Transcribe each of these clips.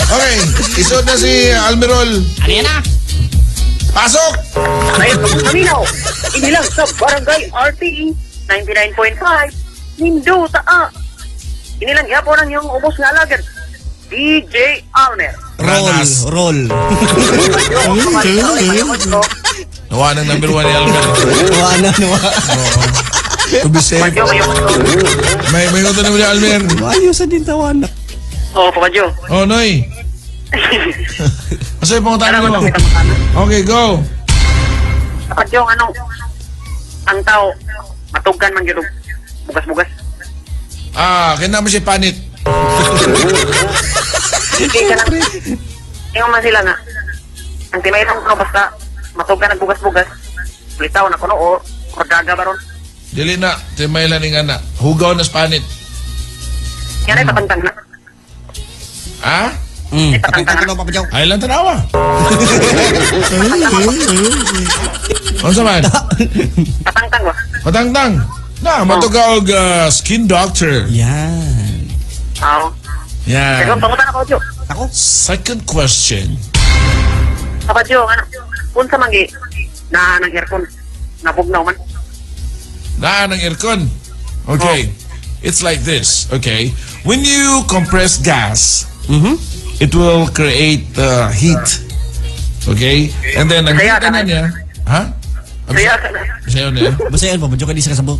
Okay, isod na si Almirol. Ano yan na? Pasok! Ayun, paminaw. Ini lang sa Barangay RTE 99.5. Nindo taa. Ini lang yapon ang iyong ubos nga alagad. DJ Almer. Roll, Ranas. Roll. Nawa ng number one ni Almer. Nawa na, nawa. To be safe. Papadyo, kayo. May konto na ni Almer. Ayos din tawa na. Oo, Papadyo. Oh, Noy. Asa yung pangutana Ano mo? man kita makana? Okay, go. Papadyo, ano? Ang tao, matugkan man gyud og bugas-bugas. Ah, kaya naman siya panit. Hindi ka lang. Ingon man sila nga. Ang timay lang ko basta matugkan ang bugas-bugas. Litaw na kuno o orgaga baron. Dili na, timay lang ni nga na. Hugaw na sa panit. Yan ay patangtang na. Ha? Patangtang na, Papa Joe. Ay lang tanawa. Ano sa man? Patangtang ba? Patangtang. Na, matugaw og skin doctor. Yan. Oo. Yan. Pero pangutan ako, Joe. Ako? Second question. Papa Joe, ano? Unsa man gi na ng aircon? Nabugnaw man. Naa ng aircon. Okay. It's like this, okay? When you compress gas, it will create heat. Okay? And then, ang Kaya heat na ka na. niya, ha? Kaya ka na. Sa'yo na eh. Basta yan, Papa Joe, kaya di sa kasabot.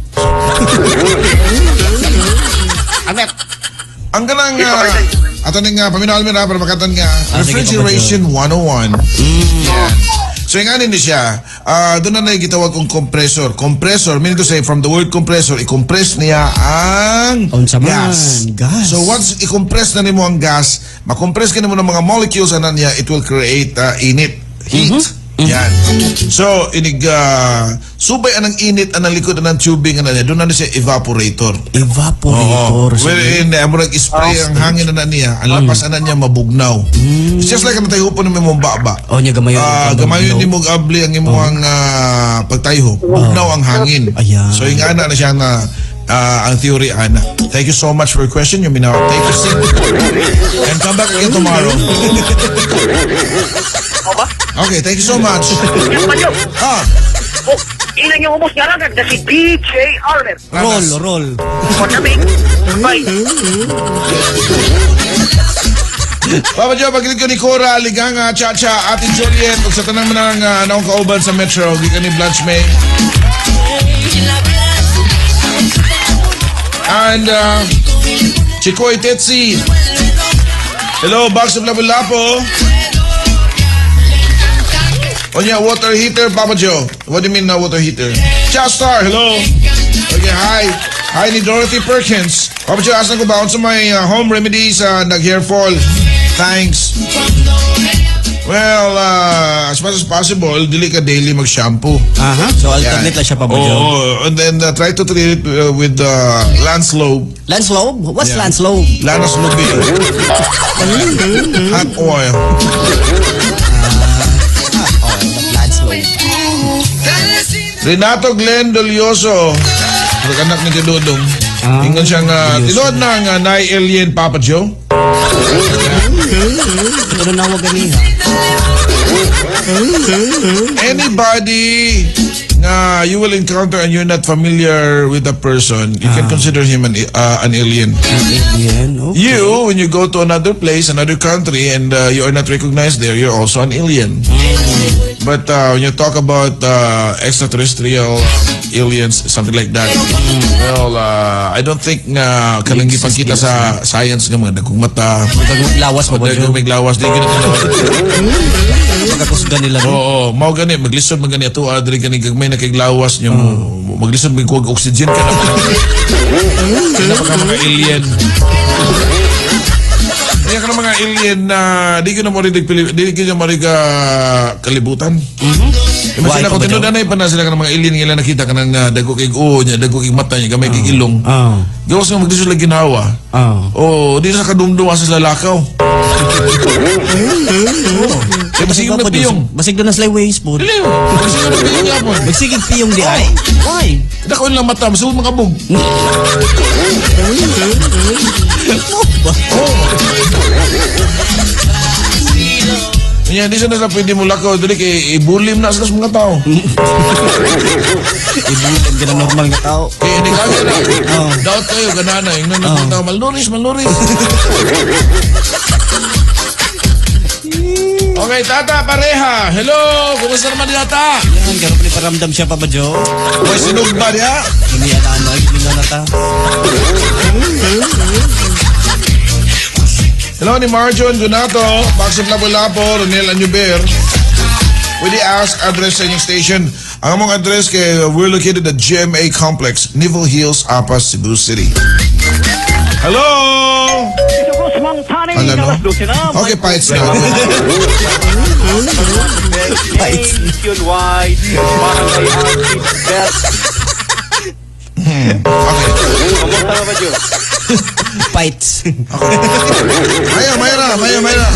Almer. Ang kanang, ato ning paminaw Almira para makatan nga, Ah, sige, Refrigeration 101. Yeah. So yung ano ni siya, doon na gitawag kong compressor. Compressor, meaning to say, from the word compressor, i-compress niya ang Unsa man, gas. Gas. So once i-compress na nimo ang gas, makompress ka nimo ng mga molecules ana niya, it will create init, heat. Yan. So, inig subay anang init anang likod anang tubing ana niya, doon na siya evaporator. Evaporator. Oo. Wherein, murag spray ang hangin na niya, ang lapas ana niya mabugnaw. It's just like ang tayhopon ng imong baba. Oh, niya gamayon. Ah, gamayon ni mo abli ang imong pagtayho. Bugnaw ang hangin. Ayan. So yung ana na siya na ang theory ana. Thank you so much for your question. You may now take a seat and come back again tomorrow. O ba? Okay, thank you so much. Yung Papa Joe. Ah, Oh, ilan yung ubos nga alagad na si DJ Almer. Roll, Ranas. Roll. For the big. Bye. Papa Joe, pagkilig ko ni Cora, Liganga, Chacha, Ate Juliet, ug sa tanang manang naong kauban sa Metro, gikan ni Blanche May. And Chikoy Tetsi. Hello, Box of Lapu-Lapu. Onya, water heater, Papa Joe. What do you mean na water heater? Chastar, hello. Okay, hi. Hi ni Dorothy Perkins. Papa Joe, asan ko ba? Unsa may home remedies sa nag-hair fall? Thanks. Well, as much as possible, dili ka daily mag-shampoo. Aha. So, alternate lang siya, Papa Joe. Oo, and then try to treat it with Lance Lobe. Lance Lobe? What's Yeah. Lance Lobe? Lanas Lobe. Hot oil. Oh, Lance Lobe. Renato Glenn Dolioso. Anak ni Tidudong. Ah, Ingon siya nga, Dolioso. tinuod na nga nay alien, Papa Joe. Ito na nawag ganiha. Anybody nga you will encounter and you're not familiar with the person, you can consider him an alien. Alien, okay. You, when you go to another place, another country, and you are not recognized there, you're also an alien. But when you talk about extraterrestrial aliens, something like that, well, I don't think nga kanang gipakita sa science nga mga dagkong mata, Lawas pa ba, Joe? dagkong may lawas, di ganito. Pagkakusgan nila, no? Oo, mao gani maglisod man gani ato adri gani gagmay na kay lawas niyo mo maglisod mig kuwag oxygen ka na na mga mga alien. Kaya ka ng mga alien na di ko na mo rin di ko na mo rin kalibutan. Imagine Why ako pa ba tinud daw? anay pa na sila ka ng mga alien nga ila nakita ka ng dago kay oo niya, dago kay mata niya, gamay kay ilong. Gawas nga maglisod lagi ginawa. Oh, di sa kadumdum asa sila lakaw. Oh. Kaya basig yung nagpiyong. Basig doon na sila ways po. Dili, basig yung nagpiyong yapon. Magsigig piyong di ay. Why? Dako lang mata, masugod makabog. Mo ba? Oh. Unya, di siya na sila pwede mo lakaw. Dili kay ibulim na sila sa mga tao. Ibulan ka na normal nga tao. Kaya hindi kaya na. Oh. Daot kayo, ganana. Yung nang oh. Tao, malnuris, malnuris. Okay, Tata, pareha. Hello, kumusta naman ni Tata? Yan, gano'n pa ni paramdam siya, Papa Joe. May sinog ba niya? Hindi na ano, hindi na ta. Hello ni Marjon Gunato, Maxim Lapu-Lapu, Ronel Anyuber. Pwede ask address sa inyong station. Ang among address kay we're located at GMA Complex, Nivel Hills, Apas, Cebu City. Hello! Ano, no? Okay, fights na. Fights. Nationwide, Barangay RT, Best. Okay. Kamusta na ba, Joe? Fights. Maya, maya na, maya, maya na.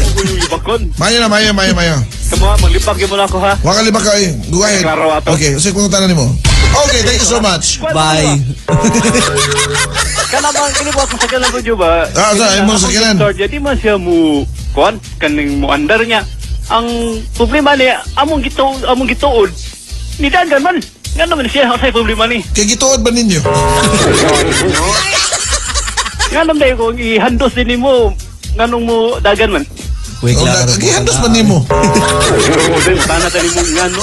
Bakon. Maya na, maya, maya, maya. Kamu, maglibak yun mo na ako, ha? Waka lima ka eh. Go ahead. Klaro ato. Okay, sige kung tanan mo. Okay, thank you so much. Bye. Kana bang, ini ba ako sa kanan ko, Joe, ba? Ah, sa, imong sa kanan. Start, di man siya mo, kuan, kaning mo andar niya. Ang problema niya, among gituod, ni dagan man. Nga naman siya, ang problema ni. Kay gituod ba ninyo? Nga naman dahil kung ihandos din mo, nganong mo dagan man. Uy, Oh, klaro. Gihandos ba nimo? Oo, din, sana tali mo ngano.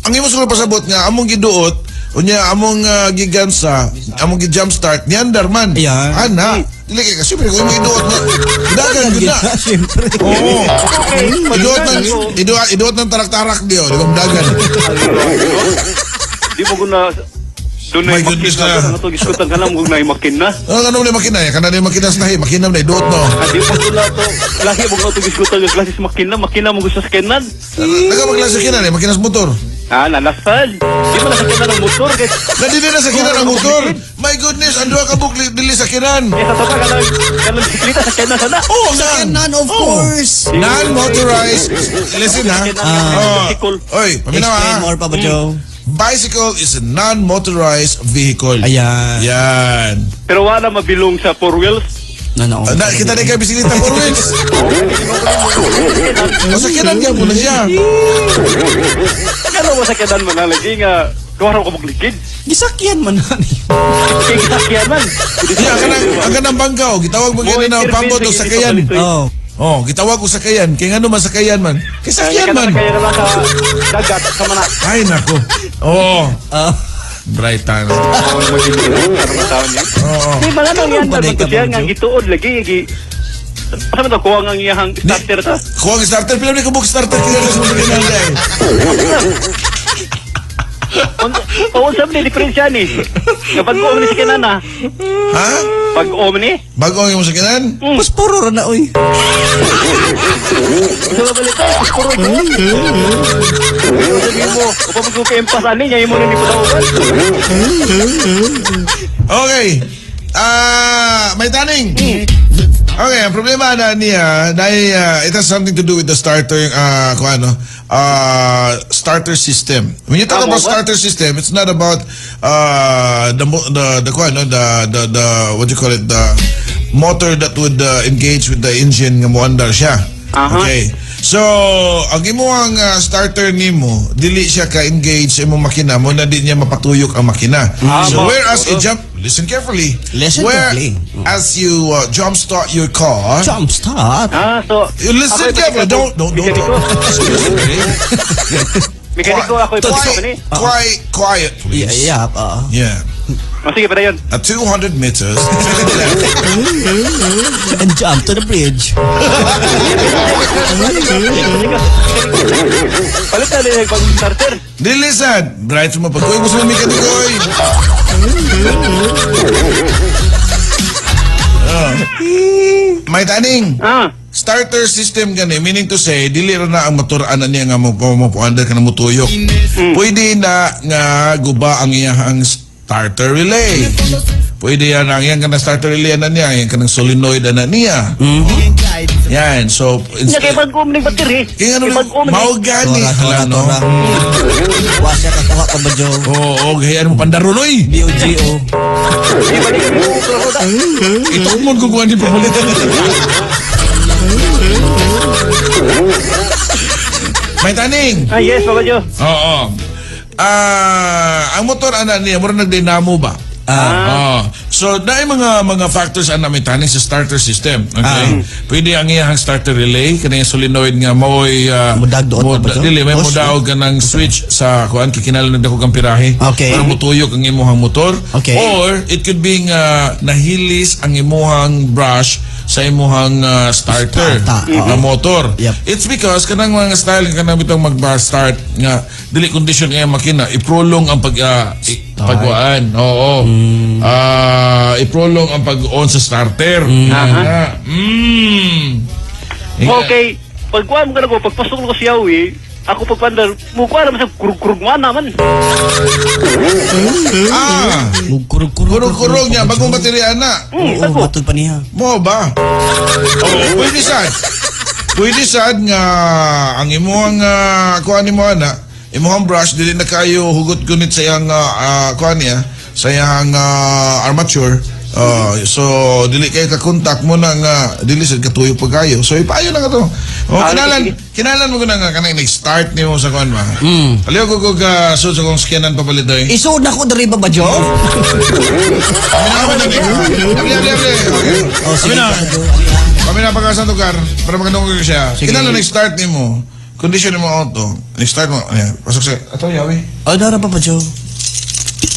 Ang imo siguro pasabot nga among giduot unya among gigansa, among gi jump start niandar man. Ayan. Ana, dili kay kasi kung imong giduot mo, dagan gyud na. Siyempre. Oo. Okay, Iduot ng iduot ng tarak-tarak diyo, di ba dagan. Di mo guna doon My goodness na. na. Ang giskutan ka na mo na makina. Ano ano ni makina? Kana ni makina sa tahi, makina na iduot no. Di mo guna to lahi mo guna to giskutan yung klase sa makina, makina mo gusto sa kenan. Naga maglasa kina ni makina sa motor. Ah, nalasal. Di mo na sa kenan ang motor kay Na dili na sa kinan ang motor. My goodness, ang duha ka bukli dili sa kinan. sa to ka kanang bisikleta sa kenan sana. Oh, nan. None, of course. Non-motorized. Listen ha. Ah. Oh. Oy, paminaw Explain ha. more, Papa Joe. Bicycle is a non-motorized vehicle. Ayan. Yan. Pero wala mabilong sa four wheels. Ano, Na, kita na kay bisikleta four wheels. O sa kinan ka muna siya. Kano mo sa kenan man na lagi nga duha ra ko magligid. Gisakyan man na niyo. Kay gisakyan man. Yeah, kanang ang kanang bangkaw, gitawag mo gani na pambot og sakayan. Oh. Oh, gitawag og sakayan. Kay ngano man sakayan man? Kay sakayan man. Kaya na sa dagat sa mana. Ay nako. Oo. Ah. Bright time. Oo, taon niya. Oo. Di ba lang yan Ano ba man ka, siya nga Bonjo? gituod lagi gi. Asa man to kuha nga iyang starter ta. Kuha ang starter, pila ni kabuk starter kaya sa mga kinahanglan. O unsa man ni diferensya ni? Nga bag-o man ni si kinana. Ha? Bag-o man ni. Bago ang imong sakinan? Mas puro ra na, uy. Unsa ba balita? Puro ko. Sabi mo, upa mo kay empas ani nya imo ni padaogan. Okay. Ah, may taning. Okay, ang problema na niya dahil it has something to do with the starter kung ano, starter system. When you talk Tama about ba? starter system, it's not about the mo- the kung ano, the what you call it, the motor that would engage with the engine nga moandar siya. Aha. Okay. So, ang imuhang starter nimo, dili siya ka-engage sa imong makina mo na di niya mapatuyok ang makina. So Tama. whereas a jump, listen carefully. Listen Where carefully. As you jump start your car, Jump start. Ah, so you listen ako'y carefully. Don't. Mekaniko. Excuse me. Mekaniko ako ipakita ni. Quiet, quiet, quiet, please. Yeah, yeah. ah. Yeah. Oh, sige padayon. At 200 meters, turn left. And jump to the bridge. Palit na din bagong starter. Dili sad. Bright mo pag kuy gusto mo mekaniko oy. Oh. May taning. Ah. Starter system gani, meaning to say dili ra na ang motor ana niya nga mo mo under ka na motuyok. Pwede na nga guba ang iyang starter relay. Pwede yan ang iyang kanang starter relay ana niya, ang kanang solenoid ana niya. Yan, so Nya kay bag-o man ni battery. Kaya ano Kay bag-o man ni. mao gani Tora, tora, hala, no. tora. Wa siya kakuha ka ba, Joe? Oo, oh, gayaan mo pandaro oy. B-O-G-O. Di balik ni mo klaro da. Itukmon ko kuha ni papalit. May taning. Ah, yes, Papa Joe. Oo. Ah, ang motor ana niya mura nagdinamo ba? Ah. Oo. So, naay mga factors ana may taning sa starter system. Okay? Pwede ang iyang starter relay kanang solenoid nga maoy Mudag doon pa ba to? Dili may Push, mudaog ka ng switch sa kuan kay kinahanglan nagdako kang pirahe. Okay. Para mutuyok ang imuhang motor. Okay. Or it could be nga nahilis ang imuhang brush sa imuhang starter Starter, oo. nga motor. Yep. It's because kanang mga style nga kanang bitong mag-start nga dili condition nga makina iprolong ang pag pagwaan. Oo. Ah, iprolong ang pag-on sa starter. Aha. Inga. Okay, pagkuhan mo ka na ko, pagpasok ko siya, eh, ako pagpandar, mukha naman sa kurug-kurug man naman. Ah, Mugkurog-kurog. kurog-kurog niya bagong baterya na. Oo, Ako. matod pa niya. Mo ba? Oo, pwede sad. Pwede sad nga ang imuhang kuan nimo ana, imuhang brush dili na kayo hugot gunit sa iyang kuan niya, sa iyang armature. So dili kayo ka-contact mo na nga dili sad katuyo pa kayo. So ipayo na ka to. Oh, Ah, kinalan sige. kinalan mo ko na nga kanang nag-start nimo sa kuan ba. Aliw ko ko ka sud sa kong skenan papalit oy. Isuod na ko diri ba ba, Joe? Abli, abli, abli. Okay. Oh, sige. Kami na. Papa Joe. Kami na pagkasan lugar para magandang ko siya. Sige. Kinala nag-start nimo. Condition nimo auto. Nag-start mo. Ayan, pasok sa ato yawi. Oh, dara Papa Joe.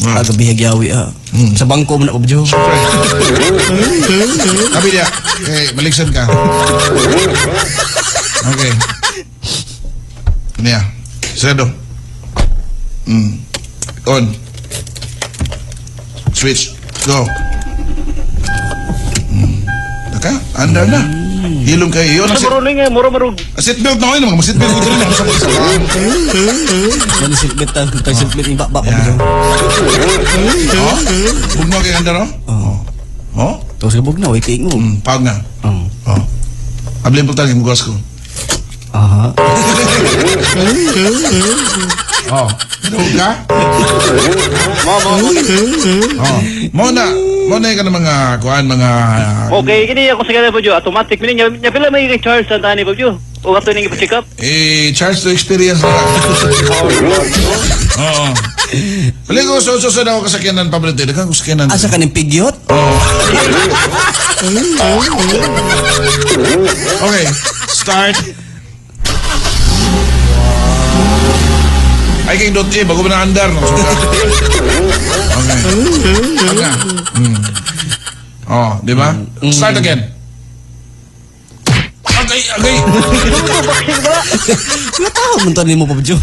Ah. Ah, gabi hagyawi ah. Sa bangko mo na Papa Joe. Sabi niya, eh, baliksan ka. Okay. Ano yan? Sarado. On. Switch. Go. Taka, andar na. Hilom kayo. Yun ang Sa marunong nga, mura marug. Seatbelt na kayo. Mga seatbelt ko rin. Yan silbit ta, tayo silbit yung baba Papa Yeah. Joe. Oh? Bugno kay andar, oh? Oh. Oh? Tapos kabog na, wait tingo. Pag na. Oh. Oh. Ablin po tayo, mugas ko. Aha. Oh. Ano ka? Mo, mo, mo. Oh. Mo na ka ng mga kuan mga Okay, kini ako sa Papa Joe, automatic. Meaning, nya pila may recharge sa tani, Papa Joe. O kato ning ipa-check up. Eh, charge to experience na. Oo. Balik ko, so, so, so, ako kasakyanan, Pablo. Daghang ko sakyanan. Asa ka ning pigyot? Oo. Okay, start. Ay, kay dot E, bago ba na andar? No? So, okay. Okay. Oh, di ba? Start again. Okay, okay. Natawa mo to nimo Papa Joe.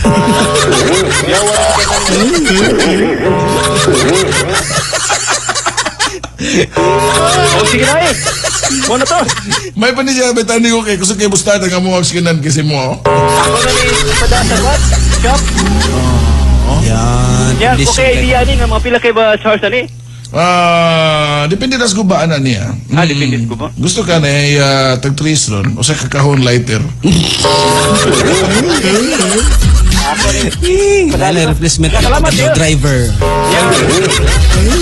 O, sige na eh. Mo na to. May pa niya, may tani ko kay kusog kay start ang among skinan kasi mo. Oh. Ako na ni padasa what? Shop. Yan. Yan, condition okay, kay- idea ni nga mga pila kay ba charge ani? Ah, depende tas gubaan na niya. Ah, depende sa guba. Gusto ka na ay tag tres ron o sa kakahon lighter. Eh, wala replacement ka Salamat, Papa Joe sir. driver. Yan.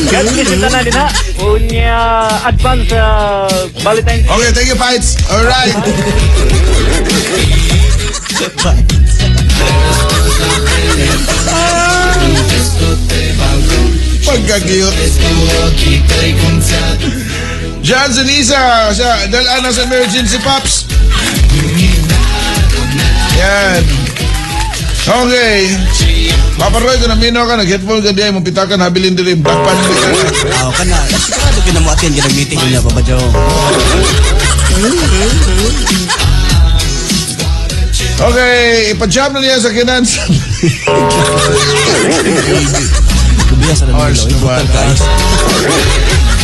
God bless yung tanan din ha. Unya advance Valentine's Okay, thank you, Fights. All right. Pagka-cute. John Zanisa, sa dalaan na sa emergency pops. Yan. Okay. Papa Roy, kung namino ka, nag-headphone ka diyan, mong pitakan, habilin diri, Black Panther. Ah, kana. Sigurado ka na mo attend ka ng meeting niya Papa Joe. Okay, ipa-jam na niya sa kinan. Kubiya sa Ours nilo. naman. Total guys.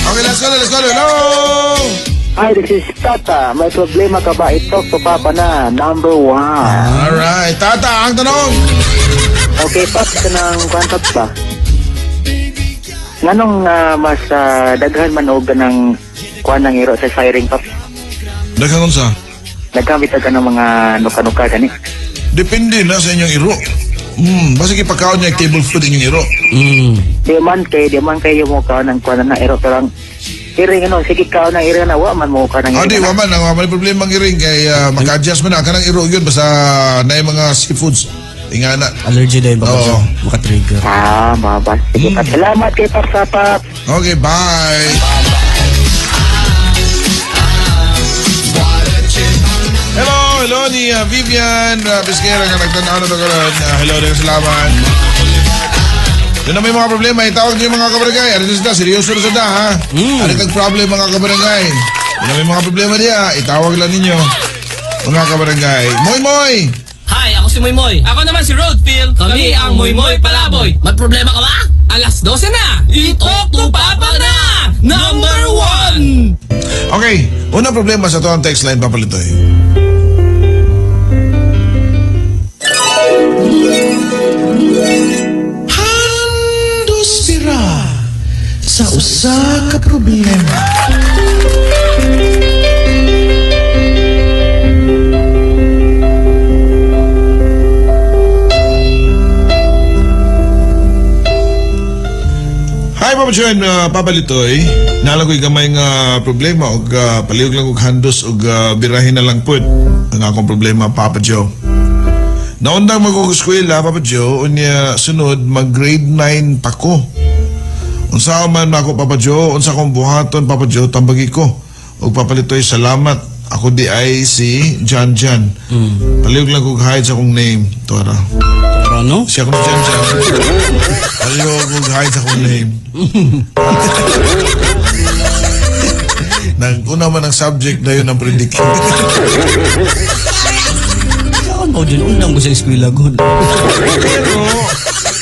Okay, let's go, let's go. Hello! Hi, this is Tata. May problema ka ba? I-talk to Papa na. Number one. Alright, Tata, ang tanong. Okay, Paps, ka ng kwan, Paps ba? Nganong mas daghan man og ng kuan ng iro sa siring, Paps? Daghang unsa? Nagkamit ka ng mga nuka-nuka gani. Depende na sa inyong iro. Basta ipakaon niya table food inyong iro. Di man kay mo kaon ng kuan na iro pero ang Iring ano, sige ka na iring na wa man mo ka nang Ah, di, iring. waman. Ang waman problema ang iring kay maka-adjust man na. Kanang iro yun, basta na yung mga seafoods. Inga na. Allergy dahil Papa Oo. Joe. Maka-trigger. Ah, mabas. Sige, Paps. Salamat kay Paps, ha, Paps. Okay, bye! Hello, hello ni Vivian Pesquera nga nagtanaw na to karon. Hello, daghang salamat. Doon na may mga problema, itawag niyo yung mga kabarangay. Ano sila, seryoso na sila, ha? Ano kag problem mga kabarangay? Doon na may mga problema diya, itawag lang ninyo. Mga kabarangay. Moy Moy! Hi, ako si Moy Moy. Ako naman si Roadfield. Kami ang Moy Moy Palaboy. May problema ka ba? Alas 12 na! I-talk to Papa na! Number 1! Okay, unang problema sa to ang text line, Papalitoy. Handos bira sa usa ka problema. Hi, Papa Joan, Papa Litoy. Nalang ko'y gamay nga problema og palihog lang og handos og birahin na lang pud ang akong problema, Papa Joe. Naundang mag-eskwela, Papa Joe, unya sunod mag grade 9 pa ko. Unsa man ako, Papa Joe, unsa akong buhaton, Papa Joe, tambagi ko. Og Papa Litoy, salamat. Ako di ay si John John. Palihog lang kog hide sa akong name. Tora. Pero ano? Siya akong John John. Palihog kog hide sa akong name. Nag-una man ang subject na yun ang predict. Ako mo dyan. Unang ko sa eskwela ko. Pero,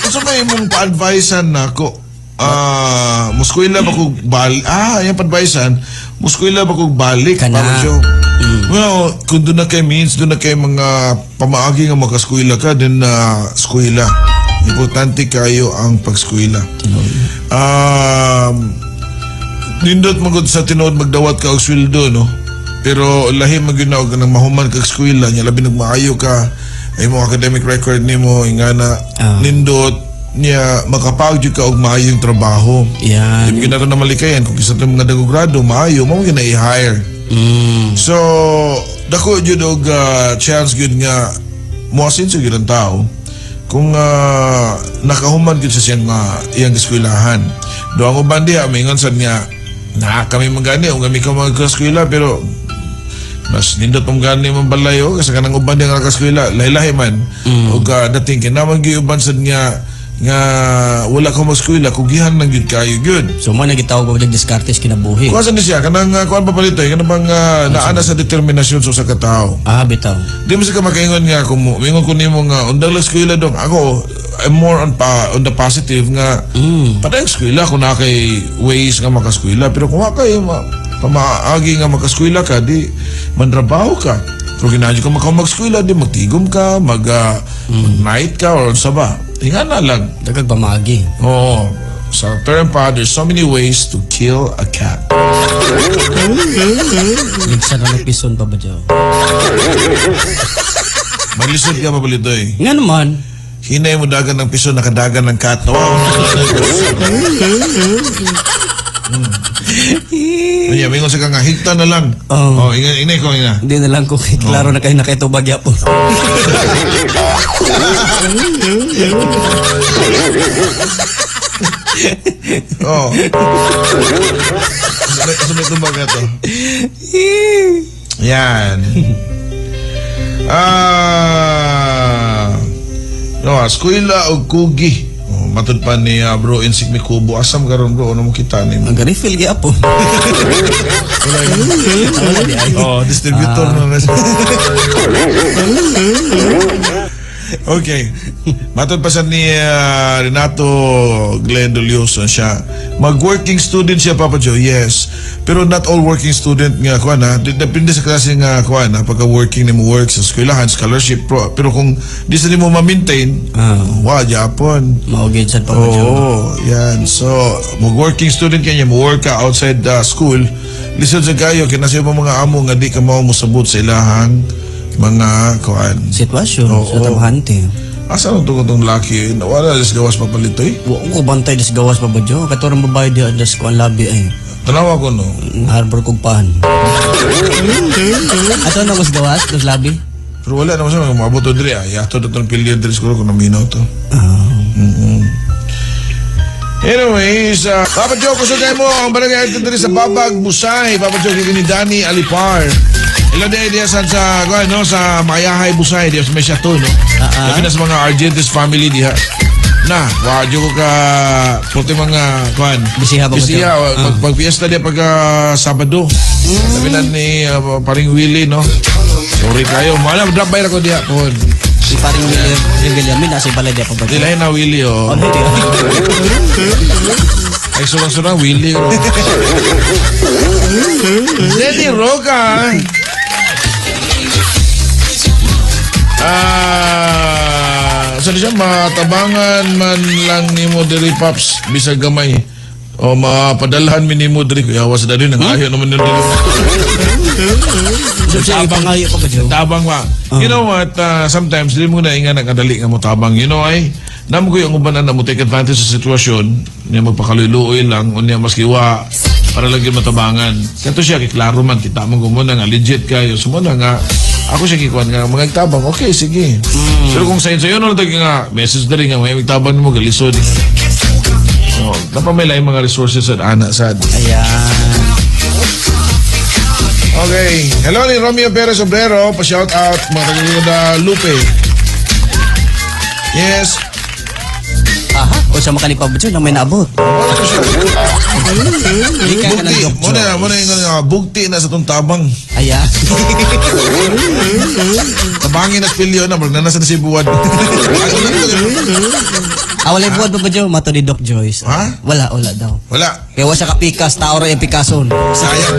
unsa may imong pa-advisean nako? Ah, muskwela ba kog balik? Ah, yung pa-advisean, muskwela ba kog balik? Kana. Papa Joe? Well, kung doon na kay means, doon na kay mga pamaagi nga makaskwela ka, then na eskwela. Importante kayo ang pagskwela. Nindot magod sa tinuod magdawat ka og sweldo, no? Pero lahi man gyud na og nang mahuman kag eskwela nya, labi nagmaayo ka ay mo academic record nimo ingana nindot niya makapag jud ka og maayong trabaho. Yan. Di mo na malikayan kung isa mga dagogrado maayo mo gyud na i-hire. So dako jud og chance gyud nga moasenso gyud ang tao kung nakahuman gyud sa siyang iyang eskwelahan. Do ang uban diha maingon sad nga na kami magani og kami ka magka-eskwela pero mas nindot pang gani man balay o kasi kanang uban diha nga naka-eskwela lahi-lahi man. Og dating kay naman gyud uban sad nga nga wala ka mag-eskwela kugihan lang gyud kayo gyud. So mo nagitawag pa ba diskarte sa kinabuhi? Kuha sa ni siya kanang kuan pa palito kanang bang naa na sa determinasyon sa usa ka tawo. Ah, bitaw. Di mo sa ka makaingon nga kung mingon ko nimo nga undang lang eskwela dong. Ako I'm more on pa on the positive nga padayon eskwela kung naa kay ways nga makaskwela pero kung wa kay pamaagi nga makaskwela ka di mantrabaho ka. Pero ginadyo ka makaw-magskwela di magtigom ka, mag night ka or unsa ba. Inga na lang. Dagag pamaagi. Oo. Sa term pa, there's so many ways to kill a cat. Ligsan na ng pison pa ba dyan? Maglisod ka Papalitoy. Nga naman. Hinay mo dagan ng piso, nakadagan ng cat. Wow. Unya, mingon sa ka nga, higta na lang. Oo. Oh, inay ko, ina. Hindi na lang ko klaro na kayo nakaitubag yapon. Oh. Sa may tubag na to. Yan. No, eskwela og kugi. Oh, matud pa ni bro Insik Mikubo. Asam karon bro, ano mo kita ni mo? Ang refill gyapon. Wala di ay. Oh, distributor na. Okay. Matod pa sa ni Renato Glenn Dolioso siya. Mag-working student siya, Papa Joe. Yes. Pero not all working student nga kuan ha. Depende sa klase nga kuan ha. Pagka working ni mo work sa eskwelahan, scholarship. Pero kung di sa nimo ma-maintain, wa Japon. Mao gyud sad Papa Joe. Oo, yan. So, mag-working student kanya, mo-work ka outside the school. Lisod sa kayo, kinasiyo pa mga amo nga di ka mao mosabot sa ilahang mga kuan. Sitwasyon Oo. sa trabahante. Asa nang tungkol tong laki? Wala sa gawas papalitoy. Wa ko bantay des gawas Papa Joe. Katurang babae di das kuan labi ay. Tanawa ko no. Harbor kog pan. Ato na mas gawas, dos labi. Pero wala naman sa mga maabot to diri ay. Ato na itong pilya diri siguro kung naminaw to. Anyways, Papa Joe, gusto kayo mo ang barangay diri sa Babag, Busay. Papa Joe, kay ni Danny Alipar. Hello di diya sa ano, sa Mayahay Busay, diya sa may chateau, no? Labi na sa mga Argentis family diha. Na, wadyo ko ka puti mga kuan. Bisiha, Papa Joe. Bisiha, pag piyesta diya pagka Sabado. Labi na ni paring Willie, no? Sorry kayo. Malam, drop by ra ko diha pohon. Si paring Willie Revillamin nasa balay diya Papa Di Joe. lain na Willie, oh. Ano di? Ay, surang-surang Willie. Oh. Lenny Roca. Sorry siya, matabangan man lang nimo diri Paps bisag gamay. O mapadalhan mi nimo diri kuya was dali nang ayo naman nimo diri. So siya ipangayo Papa Joe. Tabang ba? You know what? Sometimes dili mo na inga nakadali nga mo tabang. You know ay namo ko yung uban na mo take advantage sa sitwasyon niya magpakaluy-luoy lang unya maski wa para lang gyud matabangan. Kato siya kay klaro man kita mo gumuna nga legit kayo. Sumuna nga ako siya gikuan nga mga tabang okay sige. Pero kung sayo sayo no tag nga message diri nga may tabang nimo galisod. So, dapat may laing mga resources at ana sad. Ayan. Okay. Hello ni Romeo Perez Obrero. Pa-shout out mga taga Lupe. Yes. Aha, o sa makani Papa Joe na may naabot. Di ka ka ng Bugti. Doc Muna, Joe. muna yung bugti na sa itong tabang. Ayan. Tabangin at pilyo na, magna nasa Cebuan. Ah, wala buwan Papa Joe, mato ni Doc Joyce. Ha? Wala, wala daw. Wala. Kaya wala siya kapikas, tao ra yung Picasso. Sayang.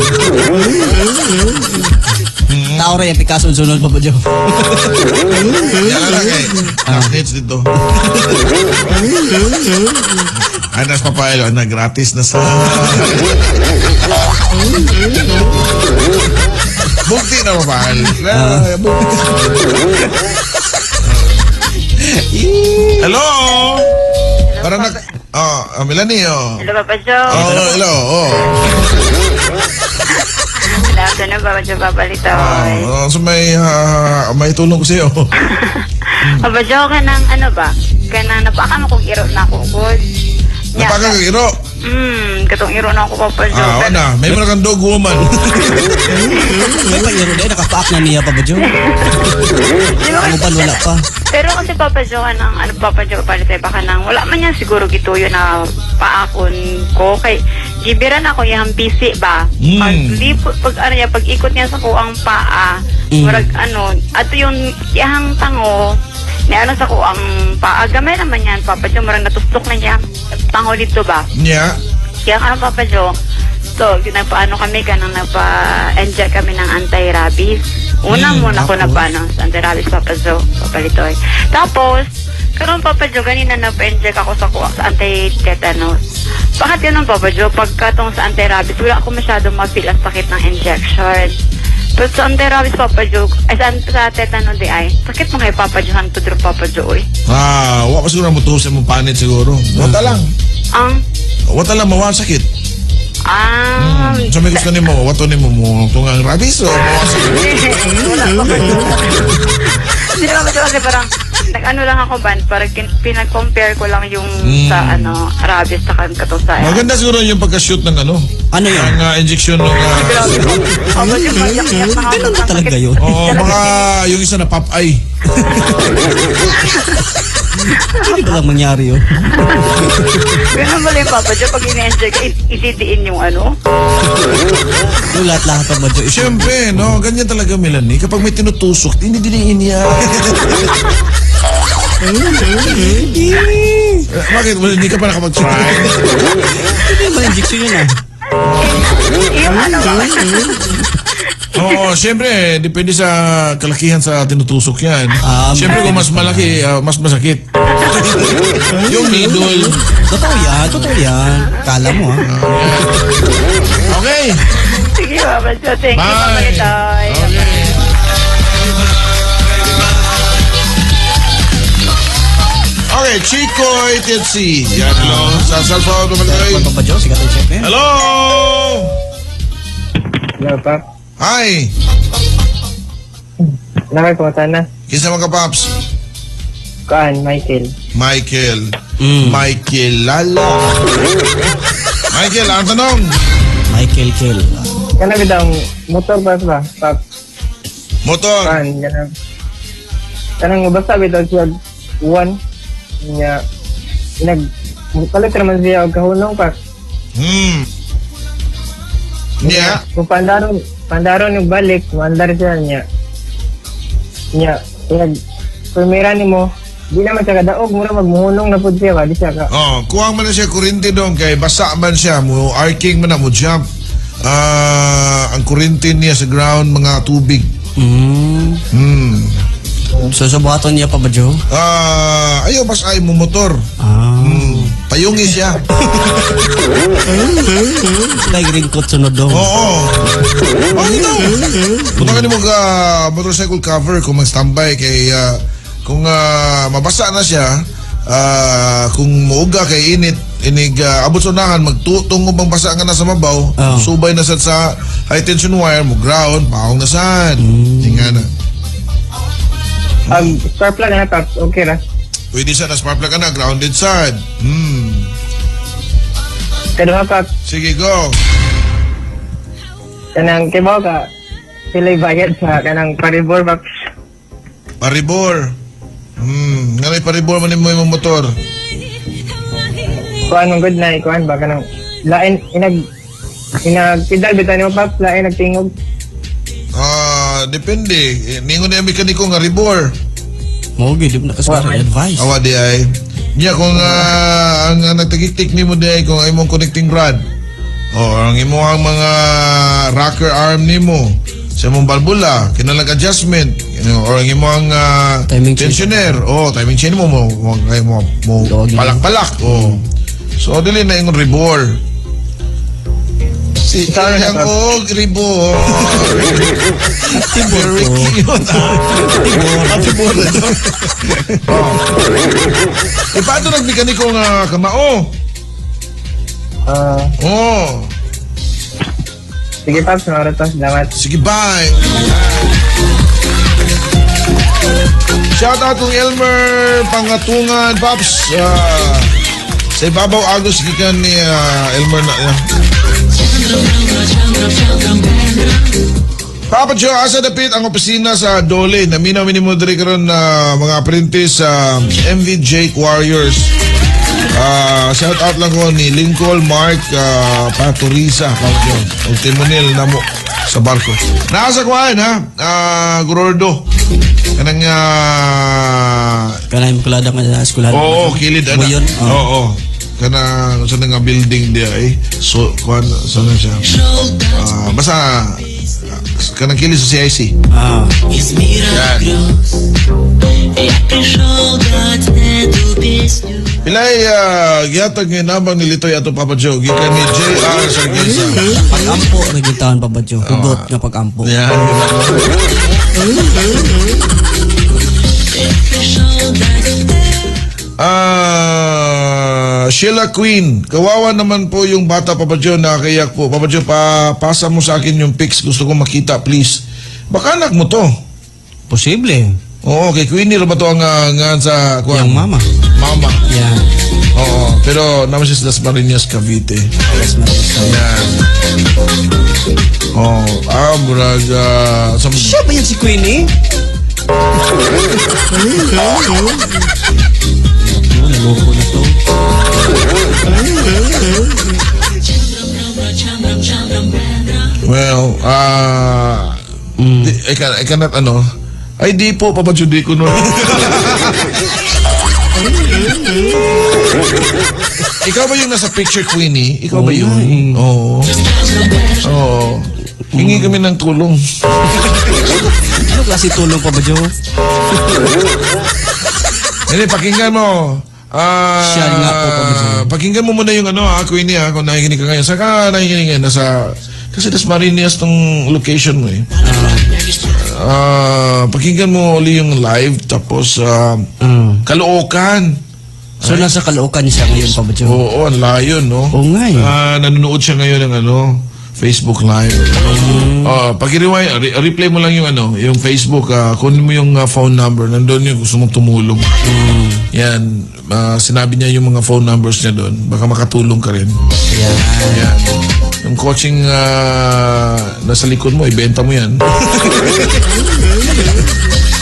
Tao ra yung Picasso sunod Papa Joe. Yan lang kay. Last dito. Ay, nas papaelo. Na gratis na sa... Bugti na papael. Bugti. Hello? Parang nag... Oh, Melanie, oh. Hello, Papa Joe. Oh, hello, oh. Hello, afternoon, Papa Joe, Papa Litoy. So may, may tulong ko sa'yo. Papa Joe, kanang ano ba? Kanang napaka mo kong iro na ako, good. Napaka kang iro. Katong iro na ako, Papa Joe. Ah, na. May mga kang dog woman. May pa-iro na, nakapaak na niya Papa Joe. Ang uban wala pa. Pero kasi Papa Joe, kanang ano Papa Joe, Papa Litoy, baka nang wala man yan siguro gituyo na paakon ko. Kay gibiran ako yung busy ba? Pag, pag ano niya, pag ikot niya sa kuang paa, murag ano, ato yung iyang tango, ni ano sa kuang paa, gamay naman yan, Papa Joe, murag natustok na niya tango dito ba? Niya. Kaya ano, Papa Joe, so, nagpaano kami, kanang nagpa-inject kami ng anti-rabies. Una muna ko nagpaano sa anti-rabies, Papa Joe, Papa Litoy. Tapos, karon Papa Joe, ganina nagpa-inject ako sa, sa anti-tetanus. Bakit ganun, Papa Joe? Pagkatong sa anti-rabies, wala ako masyadong ma-feel ang sakit ng injection. Pero sa anti-rabies, Papa Joe, ay sa tetanus di ay, sakit mo kay Papa Joe, hantod ro Papa Joe, oy. Ah, wa pa siguro mo sa mong panit siguro. Wata lang. Ang, Wata lang mawa sakit. ah, So may gusto nimo, wato nimo mo tungang rabies o mawa sakit. Wala pa. Hindi naman kasi parang nag-ano lang ako ban, parang pinag-compare ko lang yung sa ano, rabies sa katong sa Maganda siguro yung pagka-shoot ng ano. Ano yun? Ang injection ng Ganun ba talaga yun? Oo, baka yung isa na pop eye. Hindi ba lang mangyari yun? Ganun ba yung Papa Joe, pag ina-enjoy ka, ititiin yung ano? Yung lahat-lahat Papa Joe. Siyempre, no? Ganyan talaga, Melanie. Kapag may tinutusok, dinidiniin niya. Bakit? Well, hindi ka pa nakapag-try? Hindi ba injection yun ah? Yung ano ba? Oo, siyempre, depende sa kalakihan sa tinutusok yan. Siyempre, kung mas malaki, mas masakit. Yung needle. Totoo yan, totoo yan. Kala mo ah. Okay. Sige, Papa Joe. Thank you, Papa Bye. Litoy. Okay. Okay, Okay, Chicoy Tetsi. Yan, hello. Sa cellphone, Papa Joe. Papa Joe, sikat ang chef eh. Hello! Hello, Pap. Hi! Nakay ko na. Kinsa man ka, Paps? Kuan, Michael. Michael. Michael Lala. Michael, ang tanong. Michael Kill. Kana bitaw motor pa ba, Pap? Motor. Kuan, kanang kanang basta bitaw siya one nya nag kalit naman siya og kahunong, Pap. Nya. Kung pandaron yung balik, mandar siya niya. Nya, nag primera nimo, di naman siya kadaog, mura magmuhunong na pud siya ba, di siya ka. Oh, kuwang man na siya kuryente dong kay basa man siya mo arcing man na mo jump. Ang kuryente niya sa ground mga tubig. So subuhaton niya pa ba, Joe? Ayaw bas ay mo motor. Payungi siya. Like ringkot sunod dong. Oo. Ano daw? Punta ka nimo ka motorcycle cover kung mag-standby kay kung mabasa na siya, kung muuga kay init, inig abot sa unahan, magtutong bang basa nga na sa mabaw, subay na sa high tension wire, mo ground, paong na sad. Tinga na. Spark plug na, Paps. Okay ra. Pwede sa na spark plug ka na, grounded sad. Kaduha, Paps. Sige, go. Kanang kibaw ka, sila'y bayad sa kanang paribor, Paps. Paribor. Nga may paribor man mo yung motor. Kuan mong good night, kuan ba kanang lain inag inag pedal bitaw nimo, Paps, lain nagtingog. Depende. Ningon niya mekaniko nga ribor. Mao gid na kasi advice. Awa di ay. Niya kung ang nagtagiktik nimo di ay kung imong connecting rod. O ang imong mga rocker arm nimo sa imong balbula, kinalag adjustment, you know, or ang imong Timing chain. tensioner, oh, timing chain mo mo mo, mo, mo palak-palak, oh. So dili na ingon ribor. Si ang og ribor. Tibor Very ko. cute. Tibor. Oh. Eh, paano nagmekaniko nga kamao? Oh. Sige, Paps, mga to. Salamat. Sige, bye. Shout out kong Elmer Pangatungan, Paps. Sa ibabaw agos gikan ni Elmer na. Papa Joe, asa dapit ang opisina sa Dole. Naminaw minimo diri karon na mga apprentice sa MV Jake Warriors. Shout out lang ko ni Lincoln Mark Patoriza, Papa Joe. O Timonil namo sa barko. Nasa kuan ha, Gorordo. Kanang Kanang kulada nga sa eskwelahan. Oo, kilid ana. Buyon. Oo. Kanang sa nga building dia eh. So kuan sa na siya. Basta kanang kilid sa CIC. Yan. Pilay gihatag nga nabang ni Litoy ato Papa Joe gikan ni JR Sargesa. Pag-ampo ra gyud taon Papa Joe. Hugot nga pag-ampo. Yan. Sheila Queen, kawawa naman po yung bata, Papa Joe, nakakaiyak po. Papa Joe, pasa mo sa akin yung pics, gusto ko makita, please. Baka anak mo to. Posible. Oo, kay Queenie ba to ang sa kuwan? Yung mama. Mama. Yeah. Oo, pero naman siya sa Las Marinas, Cavite. Las Marinas, Cavite. Yan. Oh, murag, Siya ba yan si Queenie? Naloko na to. Well, di, I cannot, ano, ay di po, Papa Joe, di ko nun. Ikaw ba yung nasa picture, Queenie? Ikaw ba yun? Oo. Oo. Hingi kami ng tulong. Ano klase tulong, Papa Joe? Hindi, pakinggan mo. Siya nga po, Papa Joe. Pakinggan mo muna yung ano, Queenie, kung nakikinig ka ngayon. Saka nakikinig ngayon, nasa, kasi Las Marinas tong location mo eh. Pakinggan mo uli yung live, tapos Caloocan. So, nasa Caloocan siya ngayon, Papa Joe. Oo, ang layo, no? Oo nga eh. Nanonood siya ngayon ng ano, Facebook Live. Pag-rewind, replay mo lang yung ano, yung Facebook, kunin mo yung phone number, nandun yung gusto mong tumulong. Yan, sinabi niya yung mga phone numbers niya doon. Baka makatulong ka rin. Yan. Yan. Yung coaching nasa likod mo, ibenta mo yan.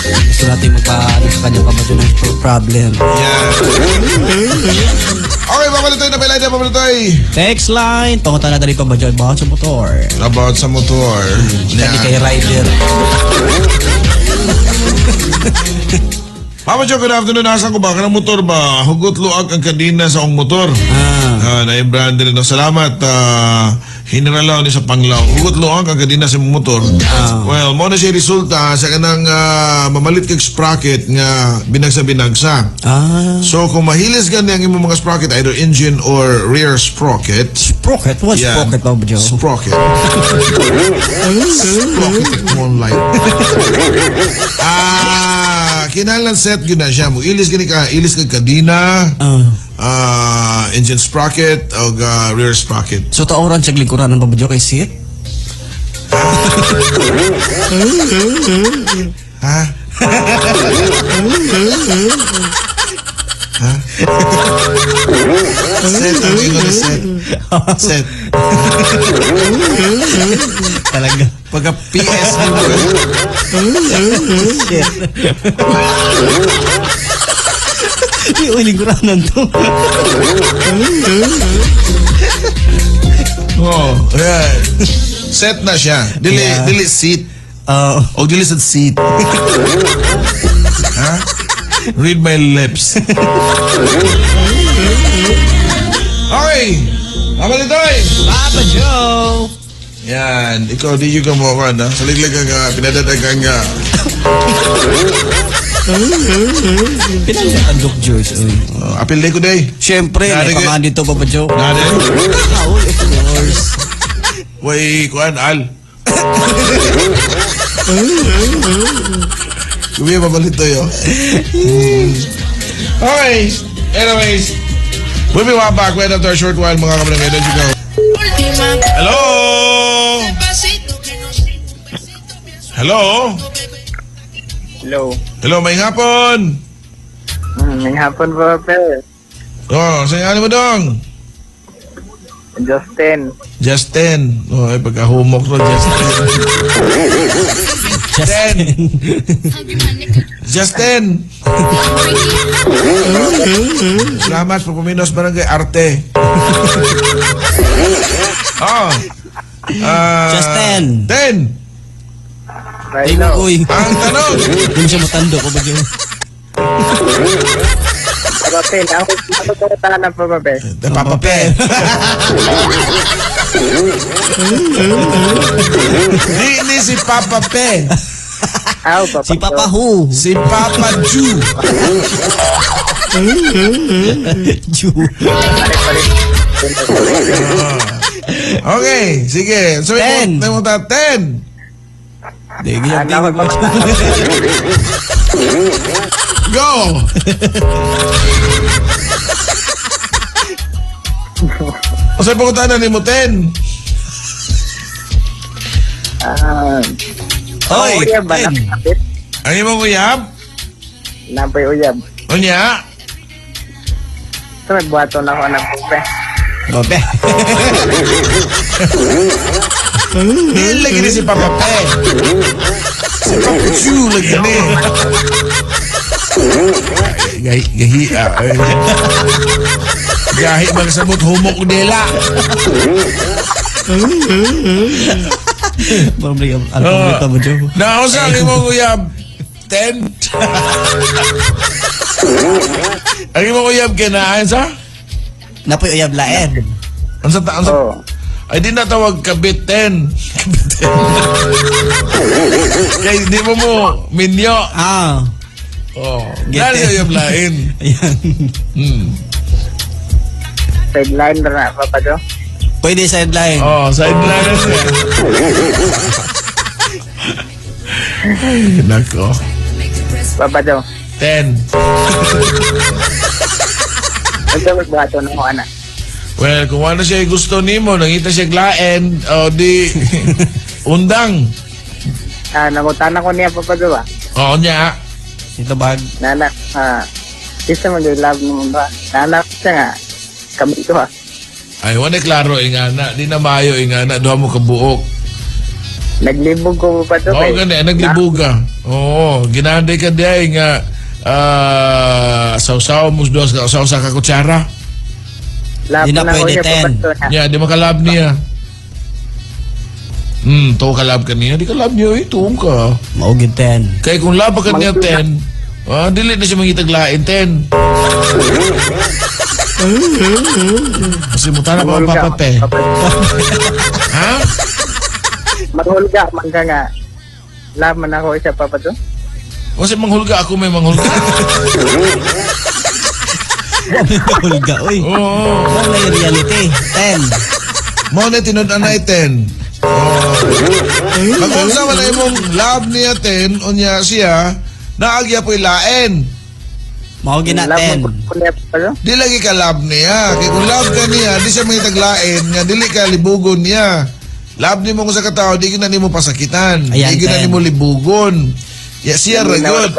Gusto natin magpaano sa kanya, Papa Joe, ng problem. Yan. Okay, Papa Litoy, napilay na Papa Litoy. Text line. Pangutan na dali, Papa Joe, about sa motor. About sa motor. Kani kay rider. Papa Joe, good afternoon. Nasaan ko ba? Kanang motor ba? Hugot luag ang kadina sa akong motor. Na-branded na. Salamat. Hiniralaw ni sa Panglao. Hugot luag ang kadina sa motor. Well, mo na siya resulta sa kanang mamalit kag sprocket nga binagsa-binagsa. So, kung mahilis gani ang imong mga sprocket, either engine or rear sprocket. Sprocket? What Yan. sprocket, Papa Joe? Sprocket. Sprocket more like. Kinahanglan set gyud na siya mo. Ilis gani ka, ilis kag kadina. Engine sprocket o rear sprocket. So taoran siya lingkuran ng Papa Joe kay seat? Ha? Ha? Set, ang ingon ni set. Set. Talaga. Pagka PS mo. Shit. Di, uy, lingkuranan to. Oh, yeah. Set na siya. Dili, dili seat. O dili sa seat. Ha? Read my lips. Okay. Papa Litoy. Papa Joe. Yan. Ikaw, di yung kamuha na. Sa liglig ka nga, pinadadagan nga. Pinagkatandok, George. Uy. Apil day ko day. Siyempre, may pamaan dito, Papa Joe. Nade. Ah, uy, of course. Way, kuan, al. Kuya, Papa Litoy, oh. Okay. Anyways, we'll be right back right after a short while, mga kabarangay. Don't you go. Hello? Hello? Hello. Hello, may hapon. May hapon po, Pe. Oh, sa ano mo dong? Justin. Justin. Oh, ay pagkahumok no, Justin. Justin. Justin. Salamat po puminos barangay Arte. Oh. Justin. Ten. Ay, uy. Ang tanong. Hindi mo siya matando ko ba yun? Papa Pe, ako ako na Papa Pe. Papa Pe. Di ni si Papa Pe. Aw, Papa Si Papa Who. Si Papa Ju. Ju. Okay, sige. So, 10. Mo ta 10. Di, ganyan di mo. Go! O sa pangutana ni mo 10. Oy, uyab ba? 10. Nakapit? Ang imong uyab? Napoy uyab. Unya? Ito, may buhaton ako ng pupe. Ope. Di lagi ni si Papa Pe. Si Papa Ju lagi ni. Gahi, gahi, ah. Gahi magsabot humok dela. Problema, alphabet pa mo, Joe. Na sa ang imong uyab 10. Ang imong uyab kinaan sa? Napoy uyab lain. Ang sa ang sa Oo. Ay di na tawag kabit 10. Kabit 10. Kaya di mo mo minyo. Ah. Oh, Get dahil it. sa uyab lain. Ayan. Sideline ba na, Papa Joe? Pwede sideline. Oh, sideline na siya. Ay, nako. Papa Joe. 10. Unsa magbuhaton nako ana? Well, kung ano siya gusto nimo, nangita siya glaen, o di undang. Nangutana ko niya Papa Joe ba? Oo niya. Ito bag. Nana, isa man yung love nimo ba? Nana siya nga kami ito ha. Ay, wala klaro ingana, di na maayo ingana, duha mo kabuok. Naglibog ko pa to. Oo, gani, naglibog ka. Oo, ginanday ka di ay nga sausaw mo duha sa sausaw sa kakutsara. Love Di na na ko pwede, siya ten. Papa Joe. Ya, di makalab niya. To kalab ka niya, di kalab niya, eh, tuong ka. Maugid 10. Kaya kung laba ka niya 10, dili na siya mangitaglain 10. Kasi mo tana pa ang papape. Ha? Manghulga man ka nga. Love man ako siya Papa Joe. Kasi manghulga ako, may manghulga. Hulga, uy. Oo. Wala yung reality. 10. Mo na tinud-an na 10. Oh. Pag unsa man imong love niya 10, unya siya, naagya po'y lain. Mao gina Love 10. man ko niya Papa Joe. Di lagi ka love niya. Kaya kung love ka niya, di siya mangitaglain nga dili ka libugon niya. Love nimo kung sa katao, di na nimo pasakitan. Ayan, di na ten. nimo libugon. Ya siya ra gyud.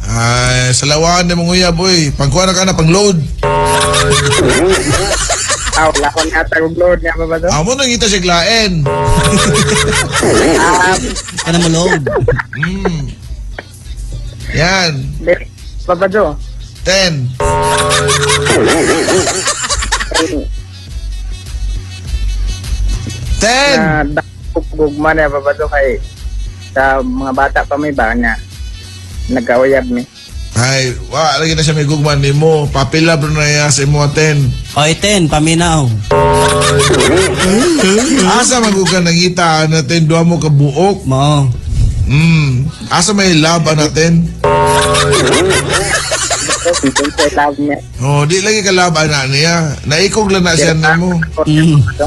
Ay, salawan ni mong uyab oy. Pangkuha na ka na pang-load. Wala ko niya tagog load niya Papa Joe. Amo nang ita siya glaen. Kana mo load. Yan. Papa Joe. 10. Ten. Na gugma niya Papa Joe kay sa mga bata pa may ba niya nagkauyab ni. Ay, wa lagi na siya may gugma nimo. Papila bro na iya sa imo 10. Oy, 10, paminaw. Asa maguga nangita natin duha mo ka buok. Mao. Asa may love natin? Love niya. Oh, di lagi ka love ana niya. Naikog lang na siya nimo.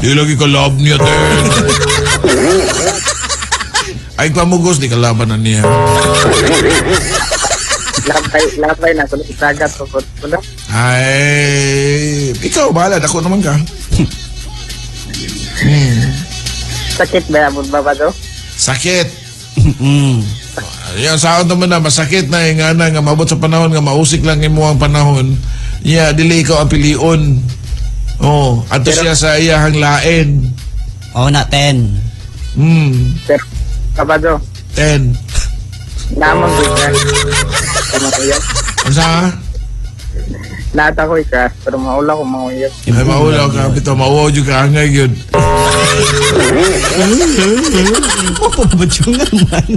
Di lagi ka love niya ten. Ay pamugos di ka laban na niya. Labay na kuno sagat ko kuno. Ay, ikaw bahala dako naman ka. Sakit ba abot Papa Joe? Sakit. Yan sa akin naman na masakit na nga na nga maabot sa panahon nga mausik lang imo ang panahon. Yeah, dili ikaw ang pilion. Oh, adto siya sa iyahang lain. Oo na, 10. Pero Papa Joe, 10. Namang crush. Pero Unsa? Nata ko crush pero maula ko manguyab. Ay maulaw ka bitaw mauwaw jud ka angay gyud. Opo, Papa Joe nga man.